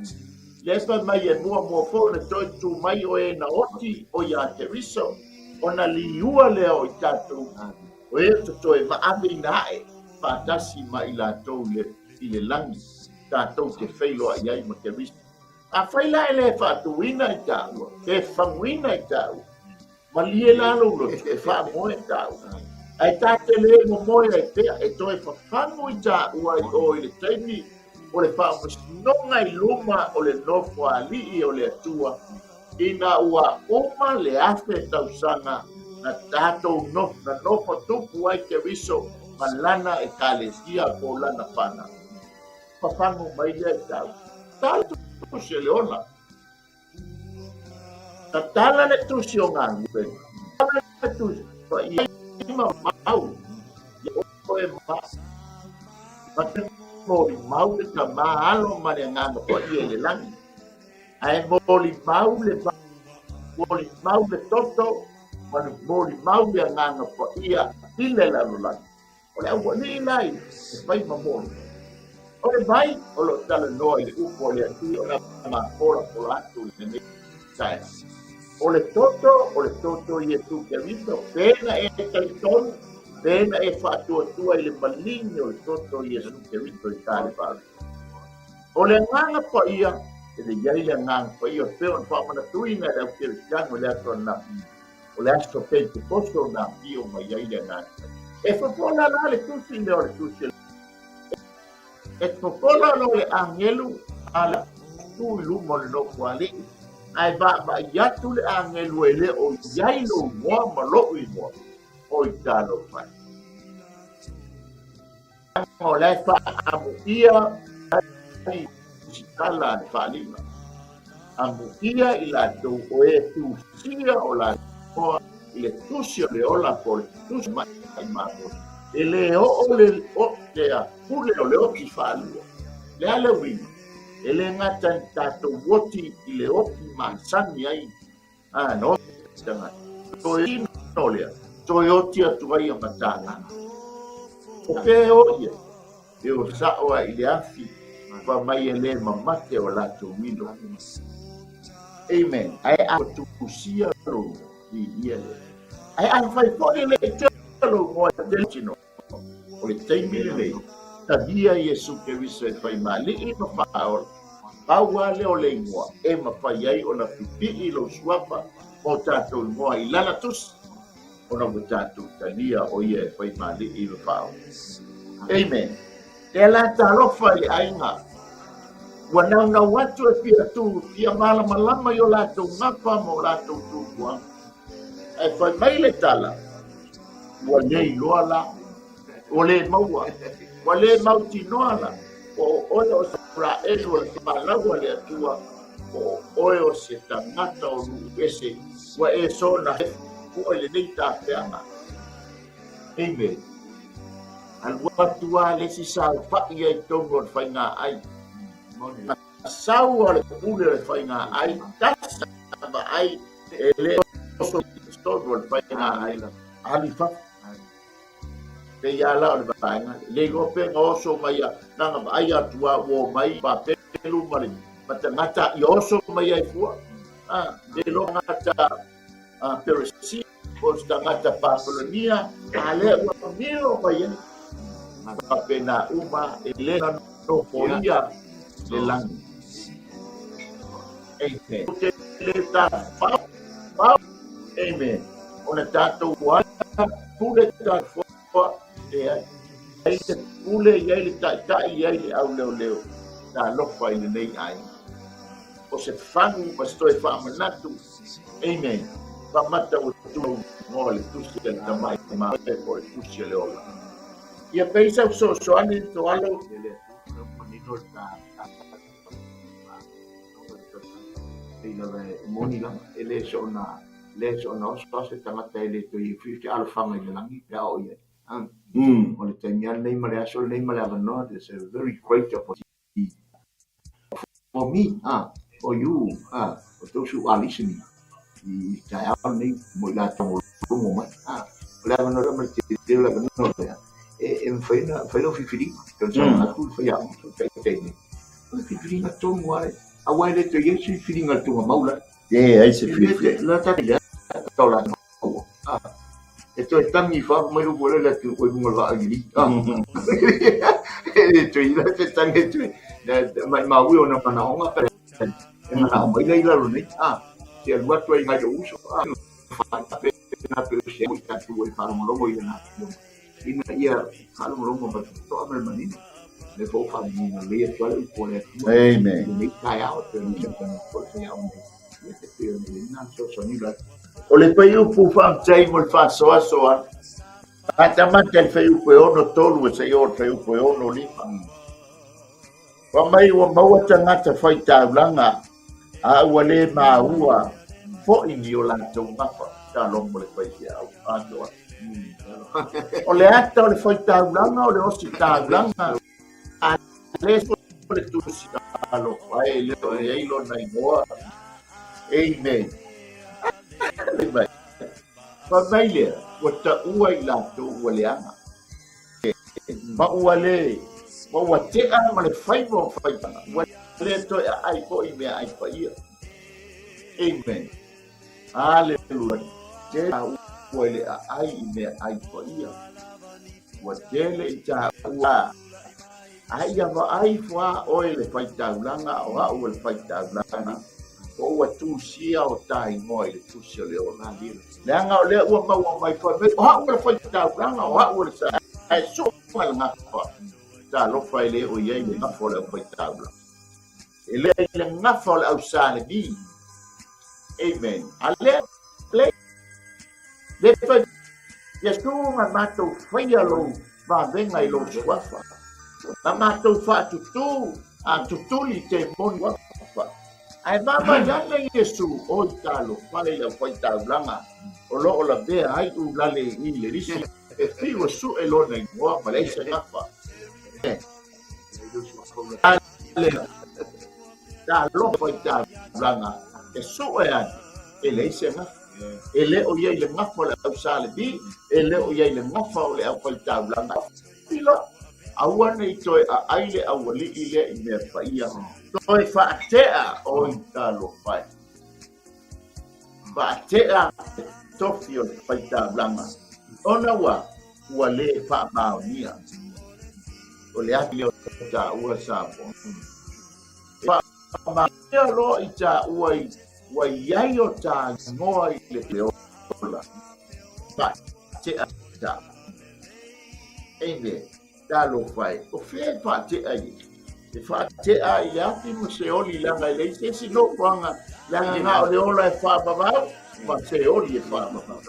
lea fai mai e muamua foi ona toe tu mai o e na oti o iā Keriso, ona liua lea o i tatou o e totoe maaveina ae faatasi ma i latou i le lagi, tatou te feiloai ai ma Keriso. Afai la e le faatuina i taua, pe faguina i taua, malie la lou loto e faamoe taua. Ae ta te le momoe ai pea e toe fafagu i taua i o i le taimi o le faamasinoga i luma o le Nofoalii o le Atua, ina ua uma le 1000 tausaga na tatou nofo, na nofo tupu ai Keriso ma lana Ekalesia po o lana fanau. Fafagu mai lea i taua. Tala tusi o le ola. Tatala le tusi o galuega. Tatala le tusi paia ma mau. Ia oe ma ma te molimau le tama alo ma le agaga paia i le lagi. Ae molimau le molimau le toto ma le molimau le agaga paia i le lalolagi. O le aualii la ia e fai ma molimau. O le vai o lo o talanoa i le upu a le Atua na mapolapola atu i lenei taeao. O le toto, o le toto Iesu Keriso, pena e talitonu, pena e faatuatua i le maligi o le toto Iesu Keriso i Kalivari. O le agaga paia, e le i ai le agaga paia o pei ona faamanatuina e le au kerisiano i le aso ananafi, o le aso Pentekoso na afio mai ai le agaga paia. E fofola la le tusi lea o le tusi e fofola loa le agelu a le tu i luma o le nofoalii, ae vaavaai atu le agelu e le o i ai lou igoa ma lou igoa, oi talofa e. O la e faaamuia ai tala a le faalima. Amuia i latou o e tusia o latou i le tusi o le ola po o le tusi mai mamoe. E le oo le o le pule o le oti faalua. Le a le uiga, e le gata i tatou oti i le oti masani ai a no tagata. Toe ino lea, toe oti atu ai a matagaga. O fea e o ia? E o sao a i le afi, fa mai e le mamate o latou ilo. Amen. Ae a tusia lou viia lea. Ae afai foi e le i tea lou igoa e te tino, o le taimi lenei, talia Iesu Keriso e faimaali'i ma faaola. Pau lava lea o le igoa e mafai ai ona pipii lou suafa ma o tatou igoa i lana tusi, ona ua tatou talia o ia e faimaali'i ma faaola. Amen. Lea la talofa i le aiga. Ua naunau atu e fia tu, fia malamalama i o latou gafa ma o latou tuatuaga. Ae fai mai le tala, ua le iloa la, ua le maua, ua le mautinoa la, po o oe o Isaraelu o le fanau a le Atua, po o oe o se tagata o nuu ese, ua e soona fua i lenei tafeaga. Amen. Alu atu lava le isi saofai ai totonu o le faiga ai. Sau a le pule o le faiga ai, tasi a vaai e le oso i totonu o le faiga ai. Alu i fafo. Pei lava la o le vaega. Le iloa pe na oso mai a, na na vaai atu a ua omai papelu ma le ma tagata ia oso mai ai fua. Ah, le iloa tagata Peresia, o se tagata Papalonia, a lea ua milo mai ai. Faapena uma e le nofoia le lagi. Amen. Te le tafau. Amen. Ona tatou ala pule tafoa e ai. Ai te pule i ai le taitai i ai le au leoleo. Talofa i lenei aiga. O se fagu ma se toe faamanatu. Amen. Faamata ua tu ngoa le tusi a le tamai ma po le tusi a le ola. Ia pei sau fesoasoani to alo. Pei lava e moni lava, e le soona le soona oso lava se tagata e le toe fiu se alofaga i le lagi pe a oo i ai. O le taimi lava lenei ma le aso lenei ma le avanoa, there's a very great opportunity for me, for you, for those who are listening i taeao lenei mo i latou o logo mai. O le avanoa lea ma le tele o le avanoa lea, e mafai ona fai lau filifiliga. E pei ona saunoa atu le faiaoga o le taitai nei. O le filifiliga tonu lava lea. Aua e le toe i ai se filifiliga a le tuugamau la. E ai se filifiliga. La tatou lea, tau la E toe tangi fa mai lo le atu o lunga va i E toe ila te tangi toe mai maui ona manaoga pe e manao mai la i lalo nei. Te alu atu ai ngai lou uso pe na pe se i tatou e faalogologo i lana afioga ina ia faalogologo ma totoa ma le manino le fou faamanino lelei atu ai le upu a le Atua. Amen. Lenei taeao e pei ona saunoa foi le faiaoga nei. Ia te pei ona i ai na fesoasoani la. O le fuaiupu faafetai mo le faasoasoa, matamata i le fuaiupu e 63 e seia oo i le fuaiupu e 65. Fai mai ua maua tagata faitaulaga a ua le maua foi ni o latou gafa. Talomo le faifeau atoa. O le ata o le faitaulaga o le ositaulaga a le o le tusi talofa e le o i ai lona igoa. Amen. Fai mai lea, ua taua i latou ua leaga. Ma ua le, ma ua tea ma le faiva o faitaga, ua le toe aai foi i meaai paia. Amen. Aleluia. Taua i le aai i meaai paia. Ua tele i taua Ai ia vaai foa oe le faitaulaga o au o le faitaulaga, po ua tusia o ta igoa i le tusi o le ola. Leaga o lea ua maua mai fai mai, o au o le faitaulaga, o au o le sa, ae soo mai le gafa. Talofa e le o i ai le gafa o le aufaitaulaga. E le i le gafa o le ausalemi. Amen. A lea, le, le fai, Iesu na matou faia lou vavega i lou suafa. Na matou faatutū, a tutuli te moni suafa. Ae vaavaai ane Iesu, oi talofa i le aufaitaulaga o lo o lavea ai ulale i le lisi, e fiu e sue lona igoa ma leai se gafa. Talofa i taulaga e sue ane, e leai se gafa. E le o i ai le gafa o le au Salevi, e le o i ai le gafa o le aufaitaulaga. Filo, aua ne i toe aai le aualii lea i mea paia, toe faatea, oi talofa e. Faatea le tofi o le faitaulaga ona ua ua lē faamaonia. O le ati lea o taua Samoa. E faamaonia loa i taua i ua i ai o ta igoa i le ola. Faatea ta. Amen. Talofa e, o fea e faatea ai? E faatea i le afi ma seoli leaga e leai se isi nofoaga leaga na o le ola e faavavau ma seoli e faavavau.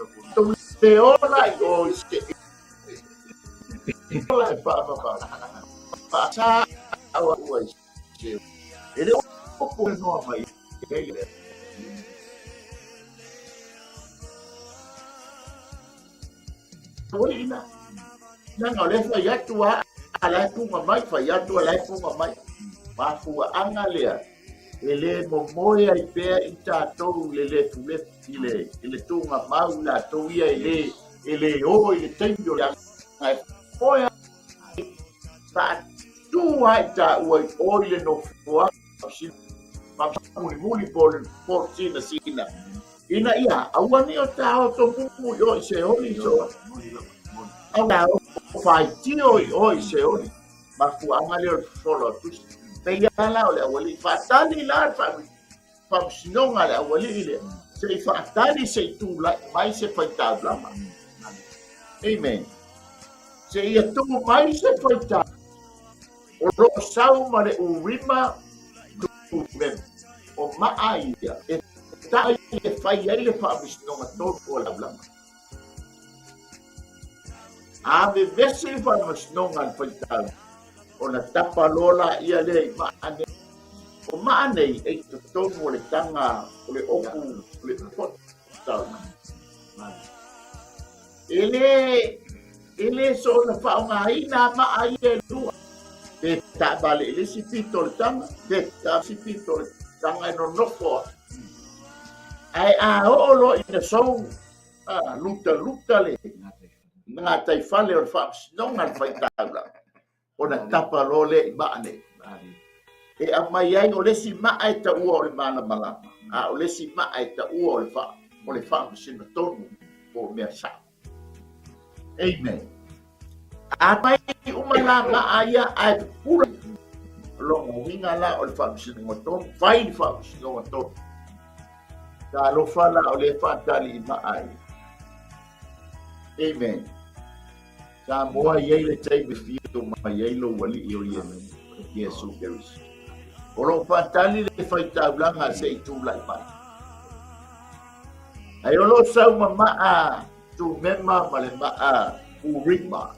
Le ola i o i se ola e faavavau. Faasa aua ua i se e le opo e noa mai ai le Ina. Leaga o lea e fai atu a a la e puga mai, fai atu a la e puga mai. Mafuaaga lea e le momoe ai pea i tatou le lefulefu i le, i le tuugamau i latou ia e le, e le o i le taimi o le aga e moe ai faatu lava i taua i o i le nofoaga mulimuli po o sinasina ina ia aua ne i o taoto mumu i o i Seoli so aua o faitio i o i Seoli. Mafuaaga lea o le fofolo a tusi pei ala o le aualii faatali la le faamasinoga a le aualii lea se i faatali se i tulai mai se faitaulaga. Amen. Se ia tu mai se faitaulaga O lo o sau ma le Urima Tumema, o maa ia e taʻi e fai ai le faamasinoga tonu o le taulaga. A vevesi le faamasinoga a le faitau, ona tapa loa laia lea i maa nei. O maa nei e i totonu o le taga o le ofu o le taulaga. E le, e le soona faaaogaina a maa ia e lua. Pe taavale i le isi pito o le taga, pe taavale i le isi pito o le taga e nonofo ai. Ae a oo loa ina sou a, lutaluta le gataifale o le faamasinoga a le faitaulaga, ona tapa loa lea i maa nei. E aumai ai o le isi maa e taua o le malamalama, a o le isi maa e taua o le fa, o le faamasino tonu po o mea sao. Amen. A mai uma la maa ia ae pupula lona uiga la o le faamasinoga tonu, fai le faamasinoga tonu. Talofa la o lea faatali i maa ia. Amen. Samoa i ai le taimi fio mai ai lou alii o Iesu Keriso. O lo o faatali le faitaulaga se i tulai mai. Ai o lo o sau ma maa Tumema ma le maa Urima.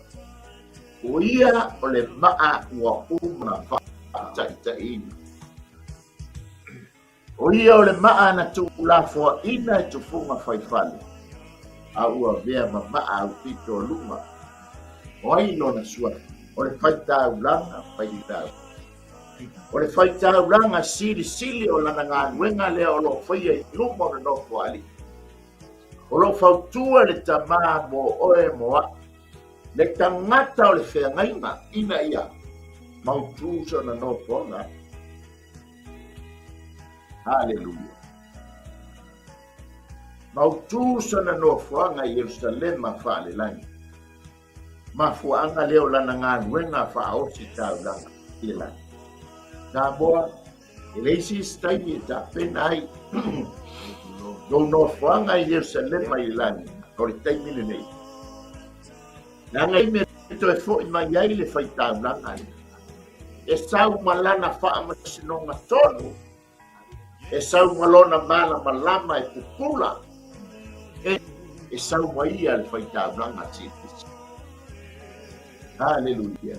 O ia o le maa ua uma faataitaiina. O ia o le maa na tuulafoaina e tufuga faifale, a ua avea ma maa aupito o luma. O ai lona suafa? O le faitaulaga faitaulaga. O le faitaulaga silisili o lana galuega lea o lo o faia i luma o le Nofoalii. O lo o fautua le Tama mo oe mo a'u, le tagata o le feagaiga ina ia mautū sona nofoaga. Haleluia. Mautū sana nofoaga i Ierusalema faalelagi. Mafuaaga lea o lana galuega faaosi taulaga i le lagi. Samoa, e leai se isi taimi e tapena ai lou nofoaga i Ierusalema i le lagi, o le taimi lenei. Leaga i mea toe foi mai ai le faitaulaga lea. E sau ma lana faamasinoga tonu, e sau ma lona malamalama e pupula, e, e sau ma ia le faitaulaga silisili. Haleluia.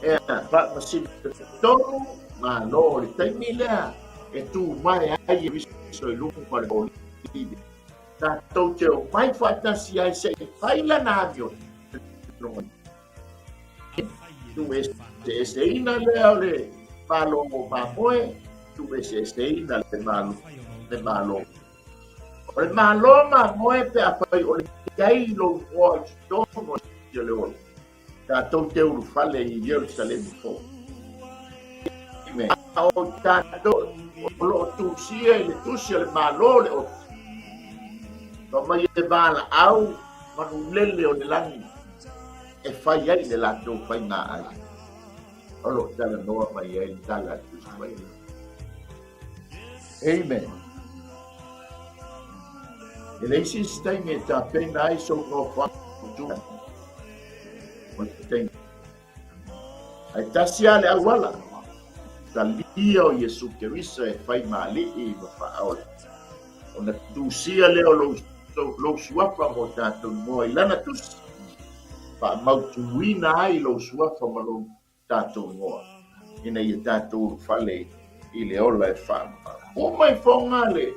E faamasino tonu, malo le taimi lea e tu mai ai Keriso i luma o le olive. Tatou te omai faatasi ai se i fai lana amio. Tuueseeseina lea o le Malo o Mamoe, tuueseeseina le Malo, le Malo. O le Malo Mamoe pe afai o le i ai lou igoa i totonu o le ola, tatou te ulufale i Ierusalemu fou. Amen. O tatou o lo o tusia i le tusi o le Malo o le Ofi. Fa mai e valaau manulele o le lagi e fai ai le latou faiga ai. O lo o talanoa mai ai le tala a le Tusi Paia. Amen. E leai se isi taimi e tapena ai sou nofoaga o le taimi. Ae tasi lava le auala, talia o Iesu Keriso e fai ma Alii ma Faaola. Ona tusia lea o lou, lou suafa mo tatou igoa i lana tusi, faamautuina ai lou suafa ma lou tatou igoa, ina ia tatou ulufale i le ola e faamama. Uma ifoga le,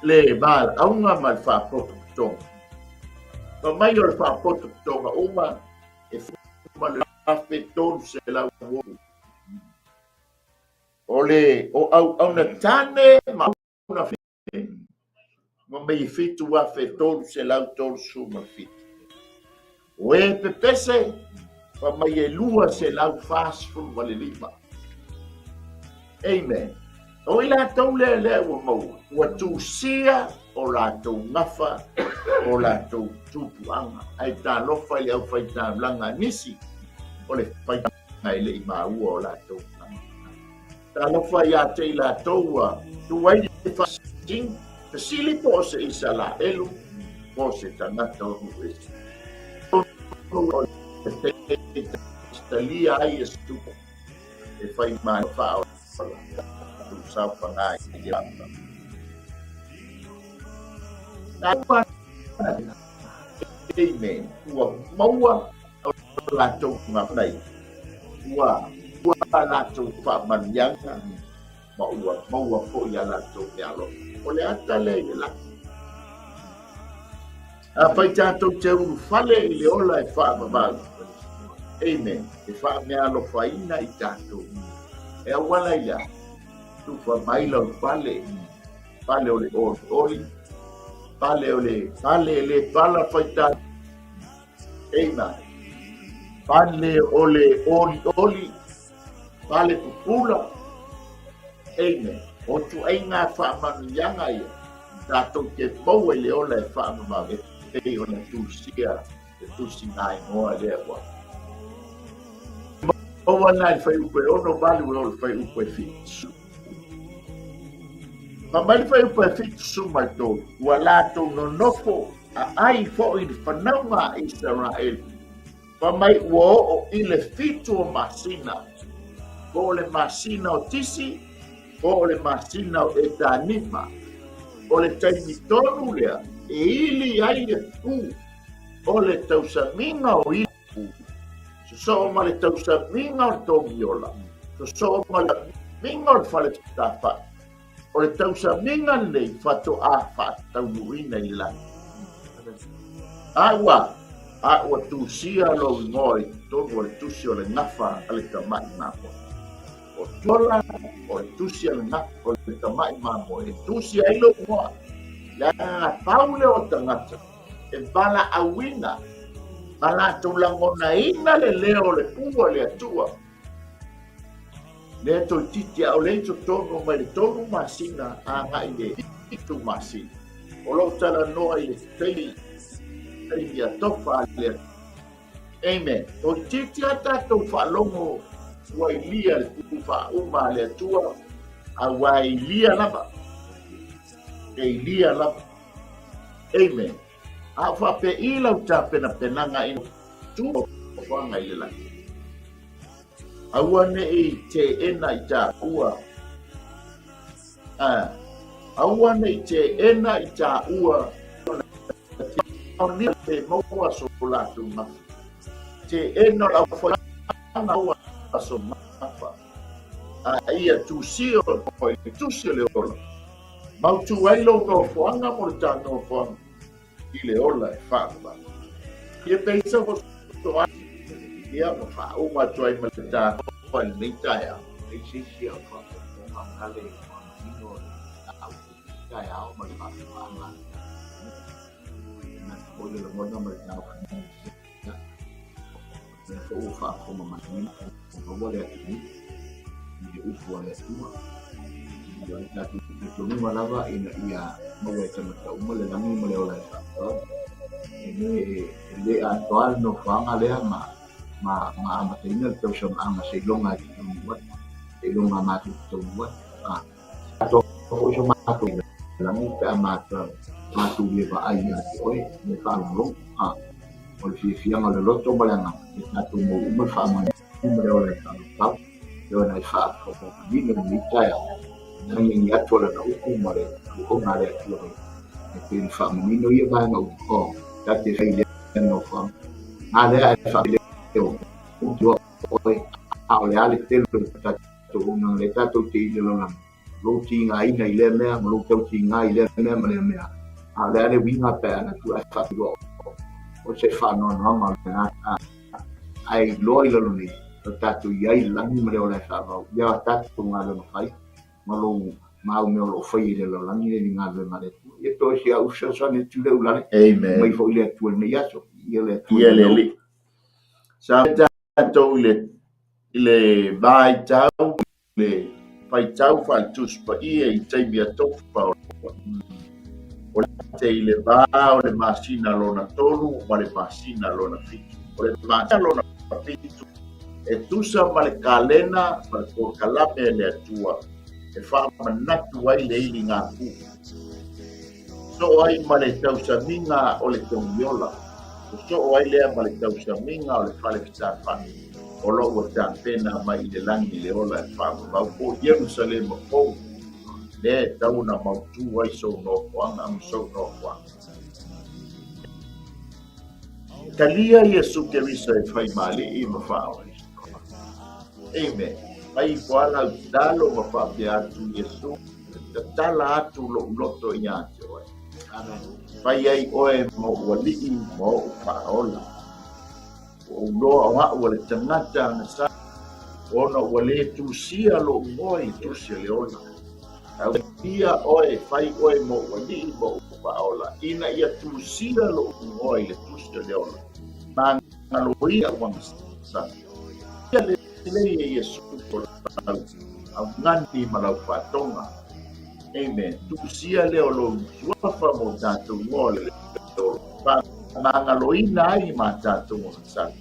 le valaauga ma le faapotopotoga. Fa mai o le faapotopotoga uma e ma le 1300. O le o auauna tane ma auauna ma mei 7337. O e pepese fa mai e 245. Amen. O i latou lea lea ua maua, ua tusia o latou gafa, o latou tupuaga. Ae talofa i le aufaitaulaga a nisi, o le faiga e le i maua o latou gafa. Talofa ia te i latou ua tu ai le faasini, fesili po o se Isalaelu, po o se tagata o nuu ese. O le talia ai e supo e fai mai faaola tu saofaga i le ata. Amen. Ua maua o latou gafa ua ua latou faamanuiaga ma ua maua foi a latou meaalofa. O le ata lea i le lagi. Afai tatou te ulufale i le ola e faavavau, amen, e faameaalofaina i tatou. E auala i le a? Tufa mai lau pale, pale o le olioli, pale o le pale e le pala faita. Amen. Pale o le olioli, pale pupula. Amen. O ituaiga faamanuiaga ia tatou te maua i le ola e faamamau e pei ona tusia le tusiga igoa lea ua maua na i le fuaiupu e 68 e oo i le fuaiupu e 70. Fai mai le fuaiupu e 73, ua latou nonofo aai foi i le fanauga a Isaraelu. Fai mai ua oo i le 7 o masina, po o le masina o Tisi, po o le masina o Etanima. O le taimi tonu lea e ili ai le pū o le tausamiga o ili pū. Sosoo ma le tausamiga o le togiola, sosoo ma le tausamiga o le fale tafai. O le tausamiga lenei faatoa faataunuuina i le lagi. A ua, a ua tusia lou igoa i totonu o le tusi o le gafa a le tamai mamoe. O tola o le tusi a le gafa o le tamai mamoe e tusi ai lou igoa. Leaga pau lea o tagata e valaauina ma latou lagonaina le leo o le pū a le Atua. Lea toeitiiti a o lea i totonu mai le 3 masina agai le 7 masina. O lo o talanoa i le taimi, taimi atofa a le Amen. Toeitiiti a tatou faalogo ua ilia le pū faauma a le Atua, a ua ilia lava. E ilia lava. Amen. A o faapei lau tapenapenaga i tu o i le lagi. Aua ne i teena i tāua. Aua ne i teena i tāua te maua so latou gafa. Teena o le aufaigaluega maua so gafa. A ia tusia o i le tusi o le ola. Mautu ai lou nofoaga mo le ta nofoaga i le ola e faavavau. Ia peisa o so ai, ia ma faauma atu ai ma le tanoa i lenei taeao. Ai se isi au faafofoga kale faamanino le au taeao ma le faatoaga. Na o le lagona ma le tau. Lea foi ua faafofoga manino maua le atunuu i le upu a le Atua. O le tatou talitonuga lava ina ia maua e tagata uma le lagi ma le ola e faavavau. E le atoa le nofoaga lea ma ma amataina le tausaga seiloga e taunuu atu, seiloga matou te taunuu atu. Atoa foi so matou lagi pe a matou le vaai ia te oe ma le faalogologo. O le fiafiaga o le loto ma le agaga, ia tatou maua uma le faamanuiaga ma le ola e faavavau, le ola e faamanino i lenei taeao, e agiagi atu o lana upu ma le auauna a le Atua e pei ona faamanino ia vaega uma. O, ta te fai lea nofoaga. A lea e faaleo oe, a o le a le tele o le tatou auaunaga lea tatou te i le lalolagi, lou tigaina i lea mea ma lou tautiga i lea mea ma lea mea, a o le a le uiga pe a alu atu ae faailoa o se faanoanoaga o lena. Ae iloa i lalo nei, o tatou i ai i le lagi ma le ola e faavau ia tatou galuega fai ma lou mau mea o lo o faia i le lalolagi nei i le galuega a le Atua. Ia toe si au fesoasoani atu le ulale. Amen. Mai foi le Atua i lenei aso. Ia le Atua. Ia le Alii. Sa tatou i le vaitau le faitau faale-Tusi Paia i taimi a tofa o le te i le va o le masina lona tolu ma le masina lona fitu. O le masina lona fitu e tusa ma le kalena ma le polokalame a le Atua e faamanatu ai le iligapu. Soo ai ma le tausamiga o le togiola, ua soo ai lea ma le tausamiga o le fale fetalafai o lo ua tapena mai i le lagi le ola e faavavau po o Ierusalema fou, lea e tau ona mautu ai sou nofoaga ma sou nofoaga. Talia Iesu Keriso e fai ma alii ma faaola. Amen. Mai ifo a lau tatalo ma faapea atu Iesu, tatala atu lo'u loto iā te oe. Amen. Fai ai oe ma o'u alii ma o'u faaola. Ua ou loa o a'u a le tagata agasala, ona ua lē tusia lo'u igoa i le tusi o le ola. Aulia oe, fai oe ma o'u alii ma o'u faaola, ina ia tusia lo'u igoa i le tusi o le ola. Magaloina a'u agasala. Ia lelei e Iesu o lau augani ma lau faatoga. Amen. Tusia lea o lou suafa mo tatou igoa o le ola. Faamagaloina ai ma tatou agasala.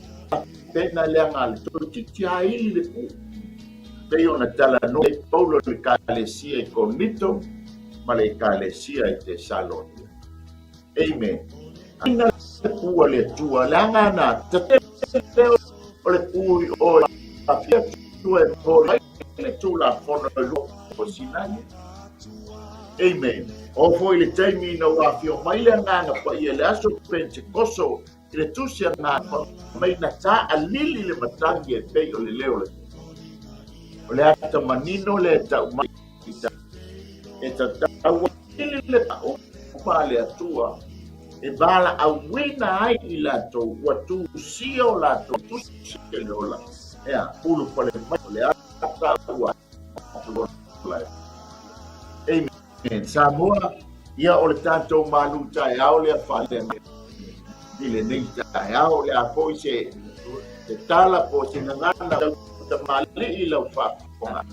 Pena leaga le toeitiiti lava ili le puu. Pei ona talanoa ai Paulo i le Ekalesia i Korinito ma le Ekalesia i Tesalonia. Amen. Ina le puu a le Atua, leaga na tetele o le puu i o i Atua e moli ai le Tulafono i lua o Sinai. Amen. O foi le taimi ina ua afio mai le Agaga Paia i le aso Pentekoso i le tusi Agaga mai na taalili le matagi e pei o le leo le o le ata manino lea e tau mai e tatau ai le uma a le Atua e valaauina ai i latou ua tusia o latou tusi le ola. Ea, ulufale mai o le ata ua ola. Amen. Samoa, ia o le tatou malu taeao lea faalea i lenei taeao, o le a foi se tala po o se gagana tamalii lau faafofoga.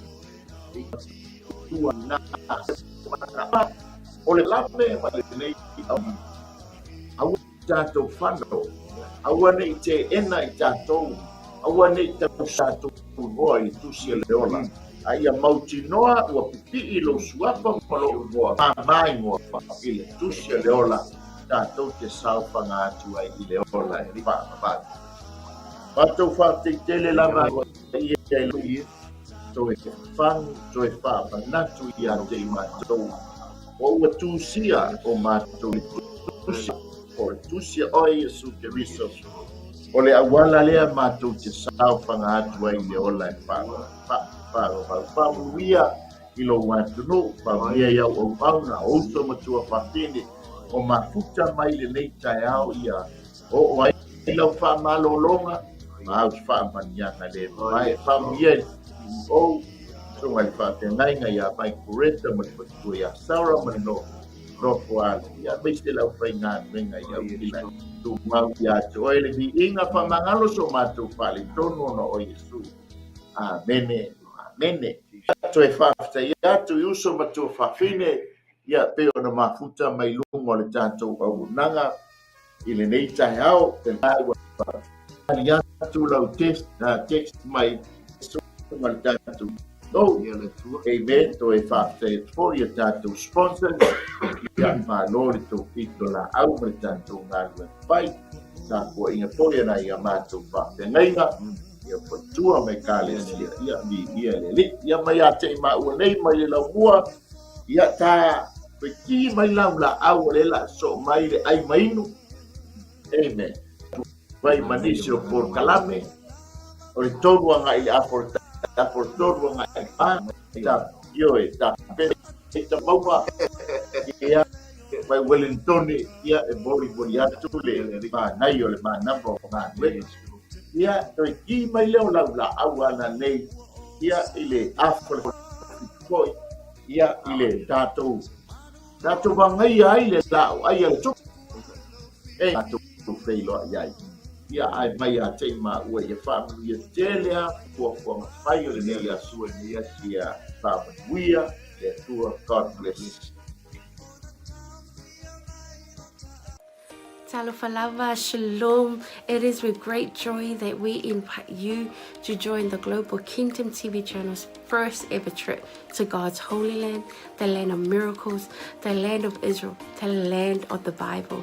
O le lame ma lenei aua tatou fano, aua ne i teena i tatou, aua ne i tausatou igoa i le tusi a le ola, a ia mautinoa ua pipii lou suafa ma lou igoa, mama igoa i le tusi a le ola, tatou te saofaga atu ai i le ola e faavavau. Matou faafetai tele lava ia i toe fagu, toe faamanatu ia te i matou, o ua tusia o matou i tusi, o le tusi a oe Iesu Keriso, o le auala lea matou te saofaga atu ai i le ola e faavavau. Faamanuia i lou atunuu, faamanuia i au auauna, o uso ma tuafafine, o mafuta mai lenei taeao ia oo ai lau faamalologa ma au faamanuiaga le mavae. Faamanuia i le CEO, susuga i le faafeagaiga ia Mike Bureta ma le faletua ia Sarah ma le nofo alo, ia aemaise le aufaigaluega i Aukilani. Tumau ia te oe le viiga, faamagalo so matou faaletonu ona o Iesu. Amene. Amene. Toe faafetai atu i uso ma tuafafine, ia pei ona mafuta mai luga o le tatou auaunaga i lenei taeao. Ua tali atu lau text, text mai ma le tatou no. Amen. Toe faafetai atu foi i a tatou sponsors. Ia malo le tou pito laau ma le tatou galuega fai. Tapuaiga foi a nai a matou faafeagaiga. Ia faletua ma ekalesia. Ia viia le Alii. Ia mai ia te i maua nei mai le laumua. Ia ta ki mai lau laau o le la so mai le ai mainu. Amen. Vai manisi o polokalame. O le tolu agai i le apo apo tolu agai i pa. Ta ioe ta pe ta maua. Ia mai Wellington ia e moli moli atu le manai o le manava o galuega. Ia toe ki mai lea o lau laau ana nei ia i le apo le foi ia i le tatou tatou vagaia ai le laau ai a le tupu e tatou feiloai ai. Ia ae mai ia te i maua ia faamanuia tele a fuafuaga fai o lenei aso ia faamanuia le Atua. God bless. Talofa lava, shalom. It is with great joy that we invite you to join the Global Kingdom TV channel's first ever trip to God's holy land, the land of miracles, the land of Israel, the land of the Bible.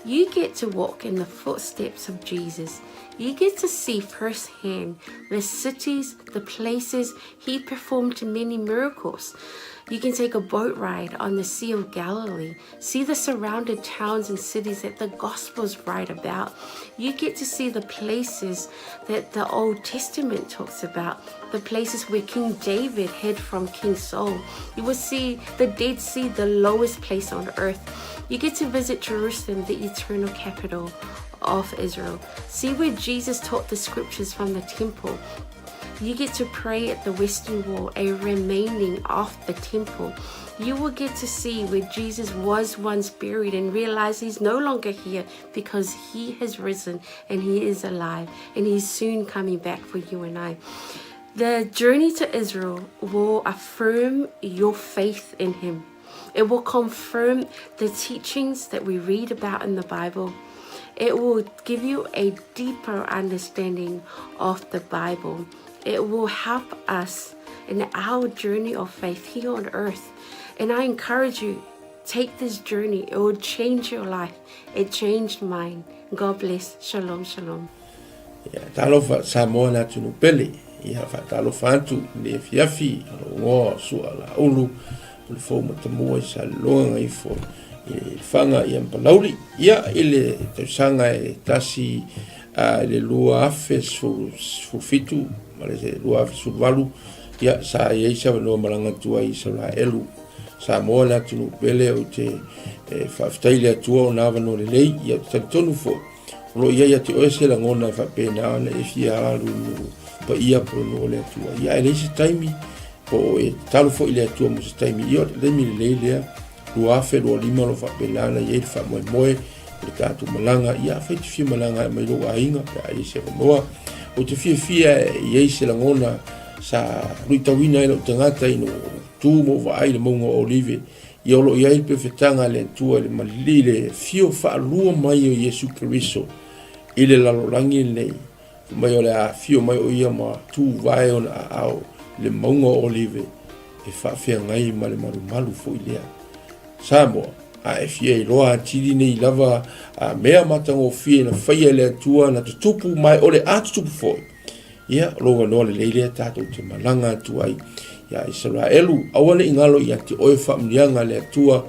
You get to walk in the footsteps of Jesus. You get to see firsthand the cities, the places he performed many miracles. You can take a boat ride on the Sea of Galilee, see the surrounded towns and cities that the Gospels write about. You get to see the places that the Old Testament talks about, the places where King David hid from King Saul. You will see the Dead Sea, the lowest place on earth. You get to visit Jerusalem, the eternal capital of Israel. See where Jesus taught the scriptures from the temple. You get to pray at the Western Wall, a remaining of the temple. You will get to see where Jesus was once buried and realize he's no longer here because he has risen and he is alive and he's soon coming back for you and I. The journey to Israel will affirm your faith in him. It will confirm the teachings that we read about in the Bible. It will give you a deeper understanding of the Bible. It will help us in our journey of faith here on earth. And I encourage you, take this journey. It will change your life. It changed mine. God bless. Shalom, shalom. Ia, talofa Samoa le atunuu pele. Ia, faatalofa atu i le afiafi, o lou igoa o Sua Laulu, o le fou matamua i Saleloga gaifo i le Lefaga ia ma Palauli. Ia, i le tausaga e tasi i le 2017 ma le 2018, ia, sa i ai se avanoa malaga atu ai i Isaraelu. Samoa le atunuu pele, ou te faafetai i le Atua ona avanoa lelei, ia, ou te talitonu foi, O lo o i ai ia te oe se lagona e faapena ona e fia alu i nuu paia po o le nuu o le Atua. Ia ae leai se taimi, po o e tatalo foi i le Atua mo se taimi. Ia o le taimi lelei lea, 2025 o lo o faapena ona i ai le faamoemoe o le tatou malaga. Ia afai e te fia malaga e aumai lou aiga pe a i ai se avanoa. Ou te fiafia e i ai se lagona sa luitauina ai lou tagata ina ua ou tu ma ou vaai i le mauga o Olive. Ia o lo o i ai le pefetaga a le Atua i le malili le afio faalua mai o Iesu Keriso i le lalolagi lenei, fai mai o le a afio mai o ia ma tuvae ona aao i le mauga o Olive e faafeagai ma le malumalu foi lea. Samoa, a e fia iloa atili nei lava a mea matagofie na faia e le Atua na tutupu ma o le a tutupu foi, Ia, o lou avanoa lelei lea tatou te malaga atu ai ia Isaraelu. Aua ne i galo ia te oe faamanuiaga a le Atua,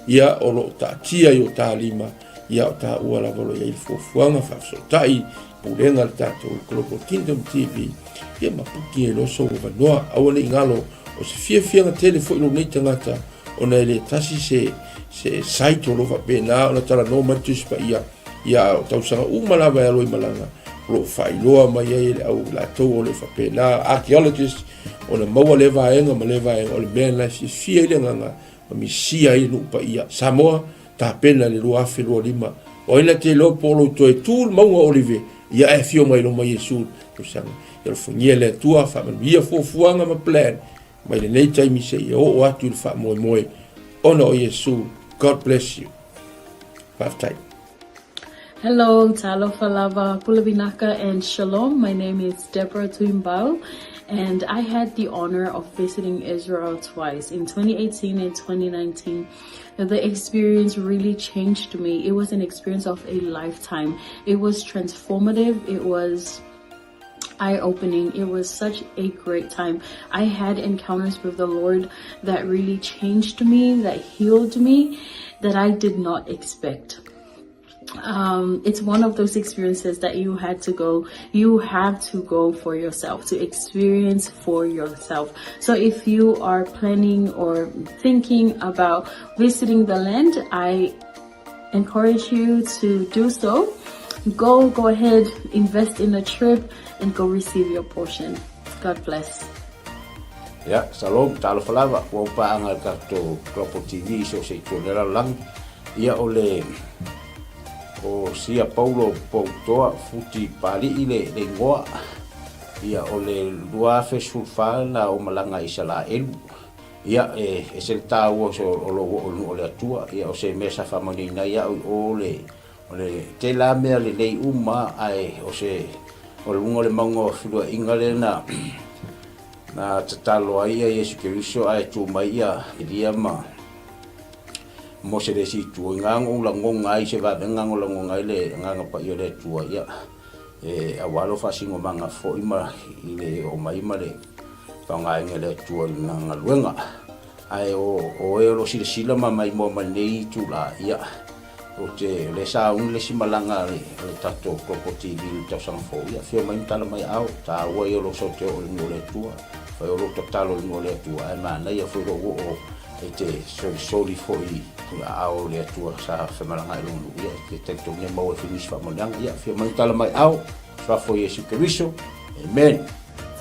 ia o lo o taatia i o ta lima, ia o taua lava o lo o i ai le fuafuaga faafesootai, pulega a le tatou Global Kingdom TV, ia ma puki ai loa sou avanoa. Aua ne i galo, o se fiafiaga tele foi lou nei tagata, ona e le tasi se, se site o lo o faapena ona talanoa mai le Tusi Paia, Ia, o tausaga uma lava e alo i malaga, o lo o faailoa mai ai e le au latou o le faapena, archaeologist, ona maua lea vaega ma lea vaega, o le mea lena e fiafia ai le agaga ma misia ai le nuu paia. Samoa, tapena i le 2025, o ai na te iloa po o lou toe tu i le mauga o Olive, ia ae afio mai loma Iesu i le tausaga. Ia alofagia e le Atua, faamanuia fuafuaga ma plan mai lenei taimi seia oo atu i le faamoemoe ona o Iesu. God bless you. Faafetai. Hello, Talofa Lava, Pule Vinaka, and Shalom. My name is Deborah Tuimbau, and I had the honor of visiting Israel twice in 2018 and 2019. The experience really changed me. It was an experience of a lifetime. It was transformative. It was eye-opening. It was such a great time. I had encounters with the Lord that really changed me, that healed me, that I did not expect. It's one of those experiences that you had to go, you have to go for yourself, to experience for yourself. So if you are planning or thinking about visiting the land, I encourage you to do so. Go, go ahead, invest in a trip and go receive your portion. God bless. Ia, shalom, talofa lava, ua upaaga le tatou Global TV i so o se itu o le lalolagi. Ia, o le, o Sia Paulo Poutoa Futi Pali'i le, le igoa. Ia, o le 2014 na ou malaga i Isalaelu. Ia, e ese le taua o se, o lou oo i luga o le Atua. Ia, o se mea sa faamanuiaina ai au i o le, O le tela mea lelei uma ae o se o luga o le mauga o feluaiga lea na na tatalo ai ia Iesu Keriso ae tu mai ia Elia ma Mose le isi itu. I ngā ngou lagonga ai se vavenga ngo lagonga ai le Agaga Paia o le Atua ia e aua lo faasinomaga foi ma i le oo mai ma le faaaogaina e le Atua i lana galuega. Ae o o e o lo silasila ma maimoa mai lenei itula ia Ou te le sauni le isi malaga a le tatou Global TV i le tausaga fou. Ia, afio mai ma tala mai aao, taua ia o lou sau te oo i luga o le Atua. Fai o lou tatalo i luga o le Atua, ae manaia foi lou oo e te solisoli foi i aao o le Atua sa femalaga ai lona nuu. Ia, e te talitonu e maua ai foi nisi faamanuiaga. Ia, afio mai ma tala mai aao, Suafa o Iesu Keriso. Amen.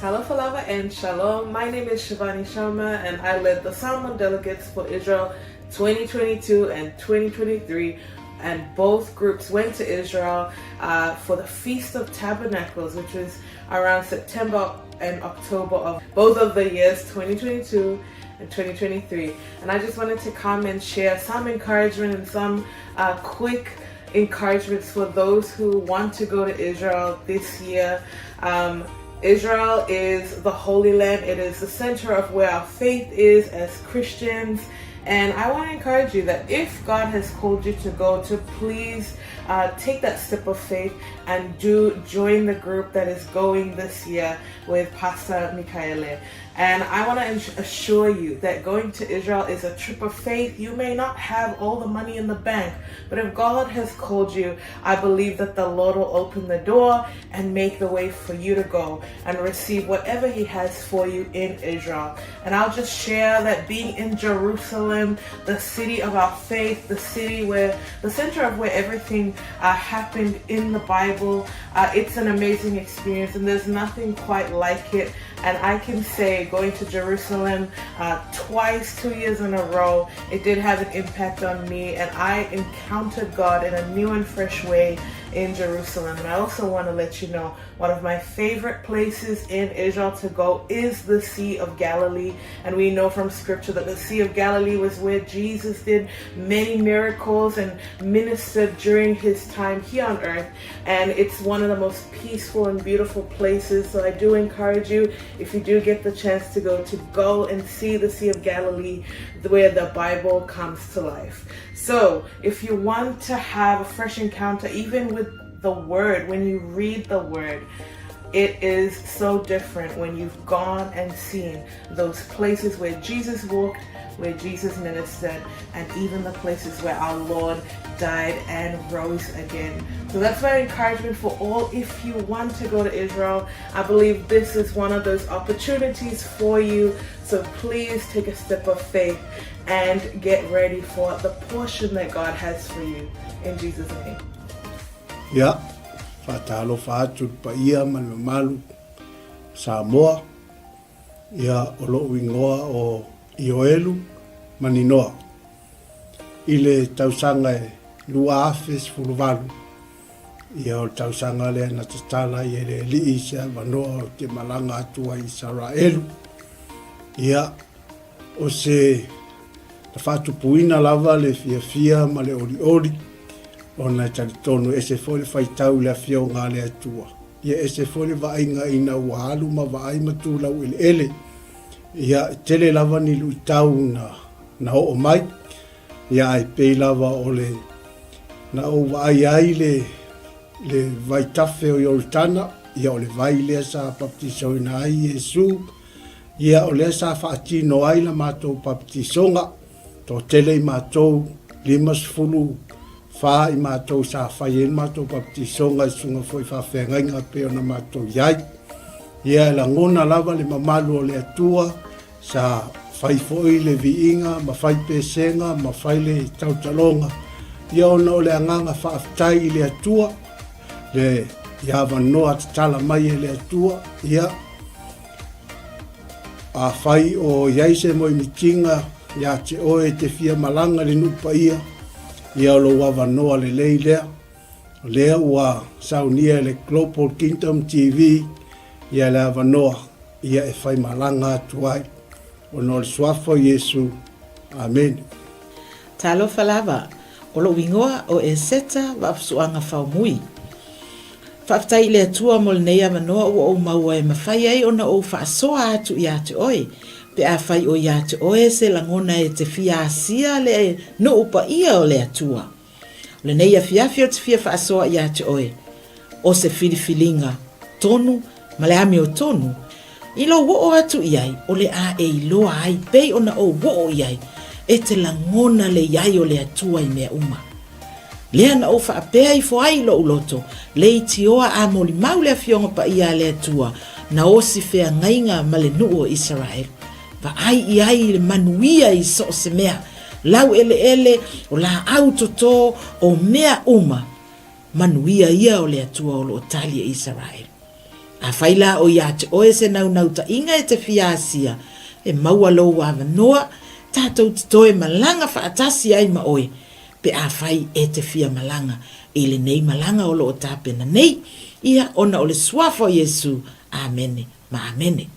Talofa lava and shalom. My name is Shivani Sharma and I led the Samoan delegates for Israel 2022 and 2023 and both groups went to Israel uh, for the Feast of Tabernacles, which was around September and October of both of the years 2022 and 2023. And I just wanted to come and share some encouragement and some uh, quick encouragements for those who want to go to Israel this year. Um, Israel is the Holy Land. It is the center of where our faith is as Christians. And I want to encourage you that if God has called you to go, to please uh, take that step of faith and do join the group that is going this year with Pastor Mikaele. And I want to assure you that going to Israel is a trip of faith. You may not have all the money in the bank, but if God has called you, I believe that the Lord will open the door and make the way for you to go and receive whatever He has for you in Israel. And I'll just share that being in Jerusalem, the city of our faith, the city where the center of where everything uh, happened in the Bible, uh, it's an amazing experience, and there's nothing quite like it. And I can say going to Jerusalem uh, twice, 2 years in a row, it did have an impact on me, and I encountered God in a new and fresh way in Jerusalem. And I also want to let you know one of my favorite places in Israel to go is the Sea of Galilee. And we know from scripture that the Sea of Galilee was where Jesus did many miracles and ministered during his time here on earth. And it's one of the most peaceful and beautiful places. So I do encourage you, if you do get the chance to go, to go and see the Sea of Galilee, where the Bible comes to life. So if you want to have a fresh encounter, even with the Word, when you read the Word, it is so different when you've gone and seen those places where Jesus walked, where Jesus ministered, and even the places where our Lord died and rose again. So that's my encouragement for all. If you want to go to Israel, I believe this is one of those opportunities for you. So please take a step of faith and get ready for the portion that God has for you. In Jesus' name. Ia, faatalofa atu i le paia ma le mamalu o Samoa, ia o lo'u igoa o Ioelu Maninoa. I le tausaga e 2018, Ia, o le tausaga lea na tatala ai e le Alii se avanoa ou te malaga atu ai i Isaraelu. Ia, o se na faatupuina lava le fiafia ma le olioli, ona e talitonu e ese foi le faitau i le Afioga a le Atua. Ia, ese foi le vaaiga ina ua alu ma vaai ma tu laueleele. Ia, e tele lava ni luitau na, na oo mai. Ia, ae pei lava o le na ou vaai ai le, le vaitafe o Ioritana, ia o le vai lea sa baptisoina ai Iesu, ia o lea sa faatino ai la matou baptisoga, toatele i matou, 54 i matou sa fai ai le matou baptisoga i susuga foi i faafeagaiga pei ona matou i ai. Ia e lagona lava le mamalu o le Atua, Sa fai foi le viiga ma fai pesega ma fai le tautaloga, ia ona o le agaga faafetai i le Atua, le i avanoa tatala mai e le Atua, ia afai o i ai se moemitiga ia te oe e te fia malaga i le nuu paia, ia o lou avanoa lelei lea. O lea ua saunia e le Global Kingdom TV ia le avanoa ia e faimalaga atu ai ona o le Suafa o Iesu. Amene. Talofa lava, o lou igoa o Eseta Vaafusuaga Faumui. Faafetai i le Atua mo lenei avanoa ua ou maua e mafai ai ona ou faasoa atu ia te oe, pe afai o ia te oe se lagona e te fia asia le nuu paia o le Atua. O lenei afiafi ou te fia faasoa ia te oe, o se filifiliga tonu ma le amiotonu, i lou oo atu i ai o le a e iloa ai pei ona ou oo i ai, e te lagona le i ai o le Atua i mea uma. Lea na ou faapea ifo ai i lou loto, leitioa a molimau le Afioga Paia a le Atua, na osi feagaiga ma le nuu o Isaraelu. Vaai i ai i le manuia i so o se mea, laueleele, o laau toto, o mea uma, manuia ia o le Atua o lo o tali e Isaraelu. Afai la o ia te oe se naunautai-ga e te fia asia, e maua lou avanoa, tatou te toe malaga faatasi ai ma oe, pe afai e te fia malaga i lenei malaga o lo o tapena nei, ia ona o le Suafa o Iesu. Amene ma amene.